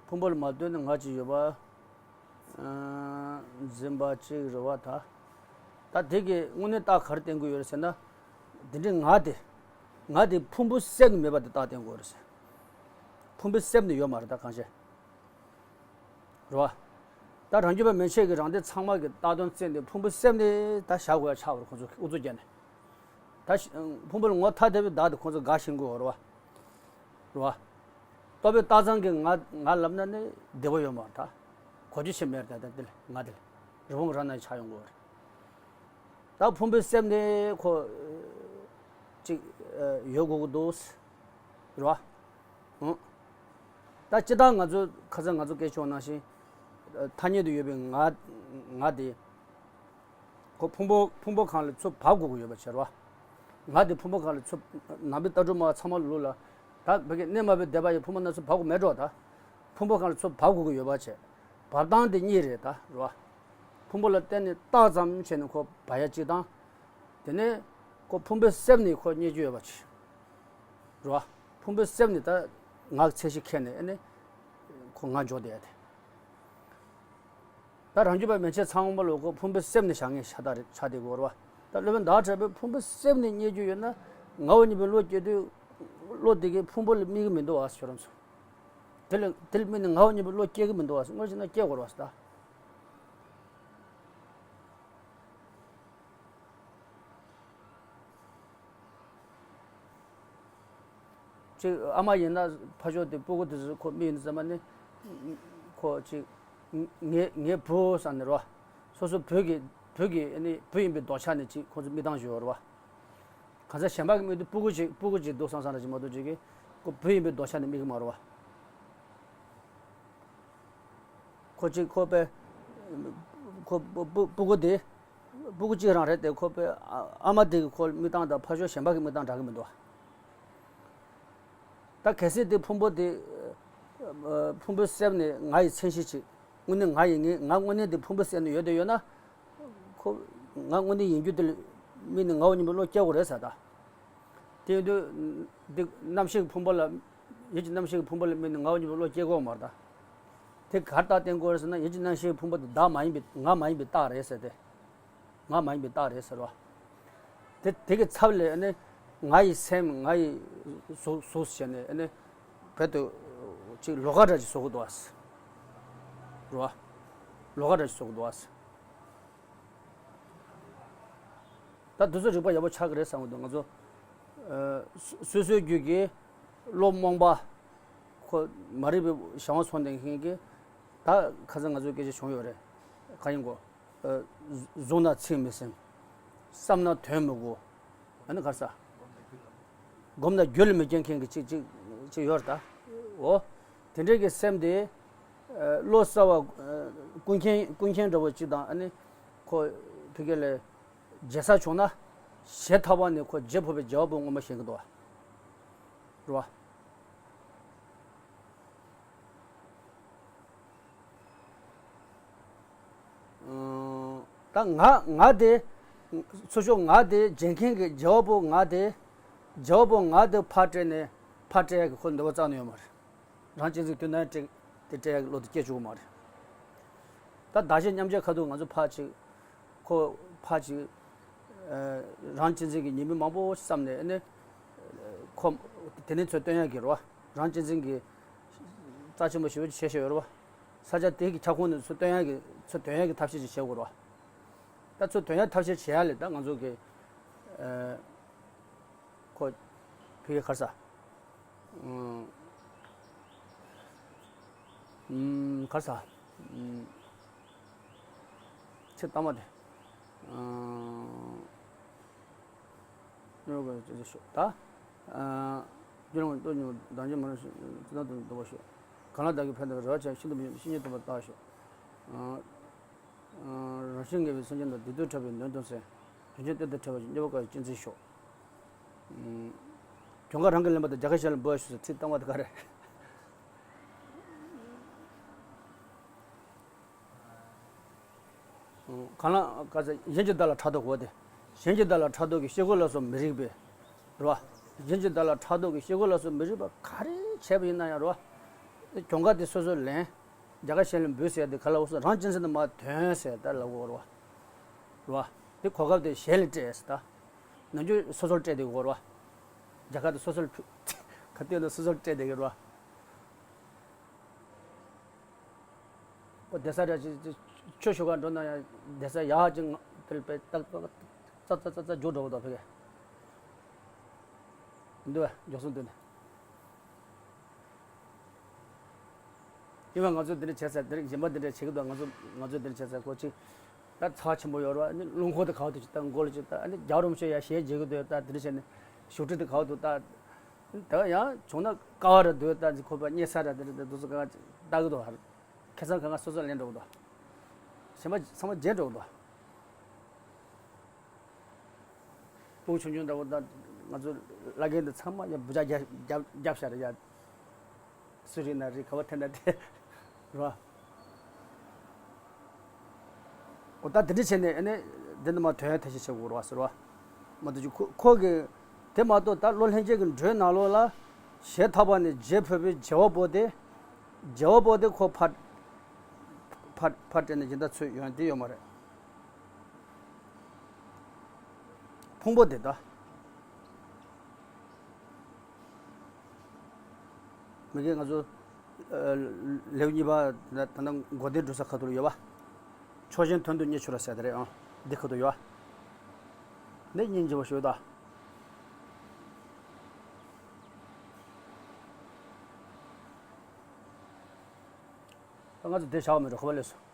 ཕུང་པོ་ལ་མ་ལྟོས་ནས་ང་ཅིག་ཡོད་པ། ཨ། འཛིན་པ་གཅིག་རེད་བ་ད། ད་དེ་གི་དངོས་གནས་རྟགས་ག་རེ་བསྟན་དགོས་ཡོད་རེད་ཟེར་ན། དེ་འདྲའི་ང་དེ། ང་དེ་ཕུང་པོའི་གསེབ་ནས་མེད་པ་དེ་རྟགས་བསྟན་དགོས་རེད་ཟེར། ཕུང་པོའི་གསེབ་ནས་ཡོད་མ་རེད་ད་གང་བྱས། རེད་བ། ད་རང་རྒྱུད་པ་མན་ཆད་ཀྱི་རང་སྡེ་ཚང་མ་གི་ལྟ་སྟངས་བཙན་ཏེ་ཕུང་པོའི་གསེབ་ནས་ད་བཞག་དགོས་ཡ་ཆགས་པ་རེད་ཁོང་ཚོ་ཨུ་ཚུགས་བརྒྱབ་ནས། ད་ཕུང་པོ་ལ་ངོ་ཐ་དད་པའི་བདག་དེ་ཁོང་ཚོ་དགའ་ཤེས་དགོས་རེད་བ། རེད་བ། རྟོག་པས་བཏགས་ཙམ་གྱི་ང་ང་ལབ་ན་ནི་བདེ་པོ་ཡོད་མ་རེད་ད། གོ་རྒྱུ་ཆེ་མེད་རེད་ད་ད་དེ་ལ་ང་དེ་ལ་རི་བོང་རྭ་ནང་ཆགས་ཡོང་དགོས་རེད། ད་ཕུང་པོའི་གསེབ་ནས་ཁོ་ཅིག་ཡོད་དགོས་ཀྱི་འདུག་རེད་བ། ཨང་། ད་སྤྱིར་བཏང་ང་ཚོ་ཁ་སང་ང་ཚོ་སྐད་ཆ་ནང་བཞིན། ཐ་སྙད་དུ་ཡོད་པའི་ང་ང་དེ། ཁོ་ཕུང་པོ་ཕུང་པོ་གང་ལ་ཚུར་བབས་དགོས་ཀྱི་ཡོད་པ་བྱས་རེད་བ། ང་དེ་ཕུང་པོ་གང་ལ་ཚུར་ནང་པའི་ལྟ་གྲུབ་མ་ཚང་མ་ལུགས་ལ། ད་བོད་ཀྱི་གནས་མ་བུ་སྡེ་པ་ཡི་ཕུང་པོ་ནང་ཚུར་བབས་དགོས་མེད་འགྲོ་ད། ཕུང་པོ་གང་ལ་ཚུར་བབས་དགོས་ཀྱི་ཡོད་པ་བྱས། བབས་སྟངས་དེ་གཉིས་རེད་ད་རེད་བ། ཕུང་པོ་ལ་བརྟེན་ནས་བཏགས་ཙམ་བྱས་ནས་ཁོ་བབས་ཡ་གཅིག་དང་། དེ་ནས་ཁོ་ཕུང་པོའི་གསེབ་ནས་ཁོ་རྙེད་རྒྱུ་ཡོད་པ་བྱས། རེད་བ། ཕུང་པོའི་གསེབ་ནས་ད་ངག་ཚད་གཞི་ཁྱེར་ནས་ཨ་ནི་ཁོ་ང་འཇོག་བསྡད་ཡ་དེ། ད་རང་རྒྱུད་པ་མན་ཆད་ཚང་མ་ལོ་ཁོ་ཕུང་པོའི་གསེབ་ནས་བཞག་མཁན་ཤ་སྟག་རེད་ཆགས་བསྡད་ཀྱི་ཡོད་རེད་བ། ད་སློབ་དཔོན་ཟླ་བ་གྲགས་པས་ཕུང་པོའི་གསེབ་ནས་རྙེད་རྒྱུ་ཡོད་ན། ངའོ་སྙམ་པའི་བློ་སྐྱེ་དུས། བློ་དེ་གིས་ཕུང་པོ་ལ་དམིགས་ཀྱི་མི་འདུག་བ་ཁྱོད་རང་ཚོ། དེ་ལ་དེ་ལ་དམིགས་ནས་ངའོ་སྙམ་པའི་བློ་སྐྱེ་གི་མི་འདུག་བ། དངོས་གཞི་ན་སྐྱེ་དགོས་རེད་བ་ད། ཅིག་ཨ་མ་ཡིན་ན་ཕ་ཤོག་དེ་སྤུ་གུ་དེ་ཚོ་ཁོ་མི་ཡིན་ཙམ་པ་ནི། ཁོ་ཅིག་ངའི་ངའི་བུ་བསམ་ནས་རེད་བ། སོ་སོ་བུ་གི་བུ་གི་ཨ་ནི་བུ་ཡིན་པའི་ལྡོག་ཆ་ནས་ཅིག་ཁོ་ཚོ་མིག་མདངས་ཞུ་བ་རེད་བ། གང་ཟག་གཞན་པ་གི་མིག་ཏུ་སྤུ་གུ་ཅིག་སྤུ་གུ་ཅིག་འདུག་བསམ་བསམ་ར་ཅིག་མ་གཏོགས་ཅིག་གིས་ཁོ་བུ་ཡིན་པའི་ལྡོག་ཆ་ནས་དམིགས་ཀྱི་མ་རེད་བ། ཁོ་གཅིག་ཁོ་པས། ཁོ་སྤུ་སྤུ་སྤུ་གུ་དེ། སྤུ་གུ་གཅིག་རང་རེད་དེ་ཁོ་པས་ཨ་ཨ་མ་དེ་གི་ཁོ་མིག་མདངས་དང་ཕ་ཤོག་གཞན་པ་གི་མིག་མདངས་འདྲ་གི་མི་འདུག་ད་གལ་སྲིད་དེ་ཕུང་པོ་དེ། ཕུང་པོའི་སེམས་ནི་ང་ཡི་མཚན་གཞི་ཅིག་དངོས་གནས་ང་ཡི་ངས་ང་དངོས་གནས་དེ་ཕུང་པོའི་སེམས་ནི་ཡོད་དེ་ཡོད་ན། ཁོ། ང་དངོས་གནས་ཡིན་རྒྱུ་དེ་ལ་དམིགས་ནས་ངའོ་སྙམ་པའི་བློ་སྐྱེ་དགོས་རེད་ཟེར་ད། དེ་ཡིན་དུས། འདི་རྣམ་ཤེས་ཀྱི་ཕུང་པོ་ལ། ཡིད་ཀྱི་རྣམ་ཤེས་ཀྱི་ཕུང་པོ་ལ་དམིགས་ནས་ངའོ་སྙམ་པའི་བློ་སྐྱེ་དགོས་མ་རེད་ད། དེ་གར་རྟགས་བསྟན་དགོས་རེད་ཟེར་ན་ཡིད་ཀྱི་རྣམ་ཤེས་ཀྱི་ཕུང་པོ་དེ་བདག་མ་ཡིན་པའི་ང་མ་ཡིན་པའི་རྟགས་རེད་ཟེར་ཏེ། ང་མ་ཡིན་པའི་རྟགས་རེད་ཟེར་བ། དེ་དེ་གི་ཚབ་ལས་ཨ་ནི། ང་ཡི་སེམས་ང་ཡི་གཟུགས་གཟུགས་བྱས་ནས་ཨ་ནི། བོད་དུ། ཅིག་ལོགས་ཀ་འདྲ་ཅིག་བཟོ་གི་འདུག་ཨ། རེད་བ། ལོགས་ཀ་འདྲ་ཅིག་བཟོ་གི་འདུག་ཨ། ད་དེ་ཚོ་རིག་པ་ཡག་པོ་ཆགས་ཀྱི་རེད་བསམ་གྱི་འདུག་ང་ཚོ། ཨ། སོ་སོའི་རྒྱུད་ཀྱི་བློ་རྨོངས་པ། ཁོ་མ་རིག་པའི་གཞན་དབང་ཚོར་ལྡན་མཁན་གྱི། ད་ཁ་སང་ང་ཚོ་སྐད་ཆ་བྱུང་ཡོད་རེད། གང་ཡིན་གོ། ཨ། གཟུགས་ན་ཚིག་མི་སེམས། བསམ་ན་དོན་མི་གོ། ཨ་ནི་ག་རེ་ཟ། སྒོམ་ན་རྒྱུད་ལ་མི་སྐྱེ་མཁན་གྱི་ཅིག་ཅིག་ཅིག་ཡོད་རེད་ད། འོ། དེ་འདྲའི་གི་སེམས་དེ། ཨ། བློ་གསལ་བ། ཨ། ཀུན་མཁྱེན་ཀུན་མཁྱེན་འདྲ་བོ་ཅིག་དང་ཨ་ནི། ཁོ། ཕ་གི་ལ། བརྗེ་ས་བྱུང་ན། བརྗེད་ཐག་པ་ནས་ཁོ་བརྗེ་ཕོད་པའི་བརྗེ་བ་པོ་ངོ་མ་ཤེས་ཀྱི་འདུག་བ། རེད་བ། ཨང་། ད་ང་ང་དེ། ཚུར་ཤོག་ང་དེ་བརྗེད་མཁན་གྱི་བརྗེ་བ་པོ་ང་དེ། བརྗེ་བ་པོ་ང་དེ་ཕར་སྤྲད་ནས་ཕར་སྤྲད་ཡག་གི་ཁོ་འདོད་པ་རྩ་ནས་ཡོད་མ་རེད། རང་གཅེས་འཛིན་དུས་ནམ་ཡང་སྤྲད་དེ་སྤྲད་ཡག་གི་བློ་དེ་སྐྱེ་བཅུག་གི་མ་རེད། ད་བདག་གཞན་མཉམ་བརྗེ་ཁ་ཐུག་ང་ཚོ་ཕར་ཅིག་ཁོ་ཕར་ཅིག་ཨ། རང་གཅེས་འཛིན་གྱི་ཉེས་དམིགས་མང་པོ་བསམ་ནས་ཨ་ནི། ཁོ། དེ་ནས་ཚུར་བཏོན་ཡག་གི་རེད་བ། རང་གཅེས་འཛིན་གྱི་རྩ་ཆེན་པོ་ཞེ་པོ་ཅིག་བྱས་བཞག་ཡོད་རེད་བ། ས་ཆ་དེ་གི་ཁྱབ་ཁོངས་ནས་ཚུར་བཏོན་ཡག་གི་ཚུར་དོན་ཡག་གི་ཐབས་ཤེས་ཅིག་བྱེད་དགོས་རེད་བ། ད་ཚུར་དོན་ཡག་ཐབས་ཤེས་བྱེད་ཡག་ལས་ད་ང་ཚོ་གི། ཨ། ཁོ། ཕ་གི་ག་རེ་ཟ། ཨུམ། ཨུམ། ག་རེ་ཟ། ཨུམ། ཚིག་དང་པོ་དེ། ཨུམ། ཉོ་དགོས་ཅེས་ཤོག་ད། ཨ། རྒྱུ་ལོང་ལྟོ་ཉོ་བདག་འཇོན་མ་རུང་ཞིང་ཅི་དང་དུ་འདུ་བ་ཤོག་གང་ལ་བདག་གིས་ཕན་ཐོགས་རེ་བ་ཅན་ཤིན་ཏུ་མི་ཤེས་ཤིང་ཉེས་རྟོག་པ་ལྟ་ཤོག་ཨ། རང་བཞིན་ངེས་པའི་སེམས་ཅན་དང་བདེ་སྡུག་འཕྲད་པའི་ནོན་སྟོན་ཚེ། དོན་ཆེན་གཏན་དུ་འཕྲད་པ་ཞིག་གཉེར་པ་དཀའ་བའི་གཅེས་འཛིན་ཤོག་གྱོང་ཁ་རང་གིས་ལེན་པ་དང་རྒྱལ་ཁ་གཞན་ལ་འབུལ་བ་ཞུ་ཟེར་ཚིག་དང་པོ་དེ་ག་རེད། གང་ལ་ག་ཚད་གཞན་གྱི་བདག་ལ་ཕྲག་དོག་གོ་སྟེ། གཞན་གྱི་བདག་ལ་ཕྲག་དོག་གིས་ཤེལ་སྒོ་ལ་སོགས་མི་རིགས་པས། རེད་བ། གཞན་གྱི་བདག་ལ་ཕྲག་དོག་གིས་ཤེལ་སྒོ་ལ་སོགས་མི་རིགས་པ་ག་རེ་བྱས་པ་ཡིན་ན་ཡང་རེད་བ། གྱོང་ཁ་དེ་སོ་སོས་ལེན། རྒྱལ་ཁ་གཞན་ལ་འབུལ་ཟེར་དེ་ག་ལ་འོ་སོ་རང་གཅེས་འཛིན་དུ་མ་དོན་ཟེར་ད་ལབ་དགོས་རེད་བ། རེད་བ། དེ་གོ་སྐབས་དེ་གཞན་ལ་སྤྲད་ཟེར་ད། ནམ་རྒྱུན་སོ་སོར་སྤྲད་བསྡད་དགོས་རེད་བ། རྒྱལ་ཁ་དེ་སོ་སོར་ཕུལ། ག་དུས་ན་སོ་སོར་སྤྲད་བསྡད་ཀྱི་རེད་བ། ཁོ་བསྡད་ས་ར་ཅིག་ཅིག་ཆོས་ཞུ་གར་འགྲོ་ན་ཡང་བསྡད་ས་ཡག་ཅིག་དེར་དཔེ་ཏག་ཏག་ཙག་ཙག་ཙག་ཙག་འཇུག་འགྲོ་གི་འདུག་ཕ་གི། འདུག་བས་མགྱོགས་སོང་དུས་ནས། ཡིན་པ་ང་ཚོ་འདི་འདྲ་བྱས་ཚར་འདི་འདྲ་གཞན་པ་འདི་འདྲ་བྱེད་ཀྱི་འདུག་ང་ཚོ་ང་ཚོ་འདི་འདྲ་བྱས་ཚར་ཁོ་ཅིག་ད་ཚ་ཆེན་པོ་ཡོད་རེད་བ་ནི་རླུང་འཁོར་དེ་ག་བ་དུ་ཅིག་ད་མགོ་ལ་ཅིག་ད་ཨ་ནི་རྒྱ་རོམ་ཤོད་ཡ་ཞེས་བརྗེད་ཀྱི་འདུག་ད་འདི་འདྲ་བྱས་ནས་བཞུགས་ཁྲི་དེ་ག་བ་དུ་ད། ད་ཡང་བྱུང་ན་ཀ་བ་ར་འདོད་ལྟ་ཅིག་ཁོ་པ་རྙེད་ས་ར་དེ་རེད་དེ་འདུག་སུ་གང་ལྟ་གི་འདུག་ཧར། ཁ་སང་གང་ག་སོ་སོ་ལེན་འགྲོ་གི་འདུག་གཞན་པ་ཚང་མ་བརྗེད་འགྲོ་གི་འདུག་སྤུ་གུ་ཆུང་ཆུང་འདྲ་བོ་དང་ང་ཚོ་བླ་རྒན་འདི་ཚང་མ་ཡང་བུ་ཅག་རྒྱབ་རྒྱབ་རྒྱབ་ཤ་རེད་ཡ། སུ་རེད་ན་རེད་ག་བ་འཐེན་ན་དེ་ར། འོ་ད་འདི་འདྲ་བྱས་ནས་ཨ་ནི་འདི་ནི་མ་དོན་ཐད་ཤེས་བྱེད་དགོས་རེད་བ་ཟེར་བ། མ་གཏོགས་ཀྱི་ཁོ་ཁོ་གི་དེ་མ་གཏོགས་ད་བློ་ལྷན་སྐྱེས་ཀྱི་འགྲོས་ནང་ལོགས་ལ་ཞེ་ཐག་པ་ནས་བརྗེ་ཕོད་པའི་བརྗེ་བ་པོ་དེ། བརྗེ་བ་པོ་དེ་ཁོ་ཕར་ཕར་ཕར་སྤྲད་ནས་སྦྱིན་བདག་ཚུད་ཡོང་དེ་ཡོད་མ་རེད། ཕུང་པོ་དེ་ད། མི་དགེ་ང་ཚོ་ཨ་ལེའུ་གཉིས་པ་ད་ད་ལྟ་མགོ་རྟིང་སྒྲུབ་ས་ཁ་ཐུག་ལ་ཡོད་པ། ཕྱོགས་ཞེན་དོན་དུ་གཉེར་ཕྱིར་རོ་ཟེར་དེ་རེད་ཨང་། འདི་ཁ་ཐུག་ཡོད་པ། འདི་སྙིང་རྗེ་པོ་ཞིག་ད། ད་ང་ཚོ་དེ་བྱ་བ་མེད་འགྲོ་ཁ་པར་སླེབས་སོང་།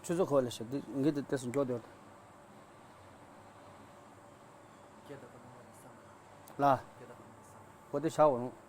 ཆུ་ཚོད་ཁ་པར་སླེབས་ཤག་འདི་ངས་དེ་ལྟས་སུ་མགྱོགས་དེ་ལ། འོ་དེ་བྱ་འོ་རུང་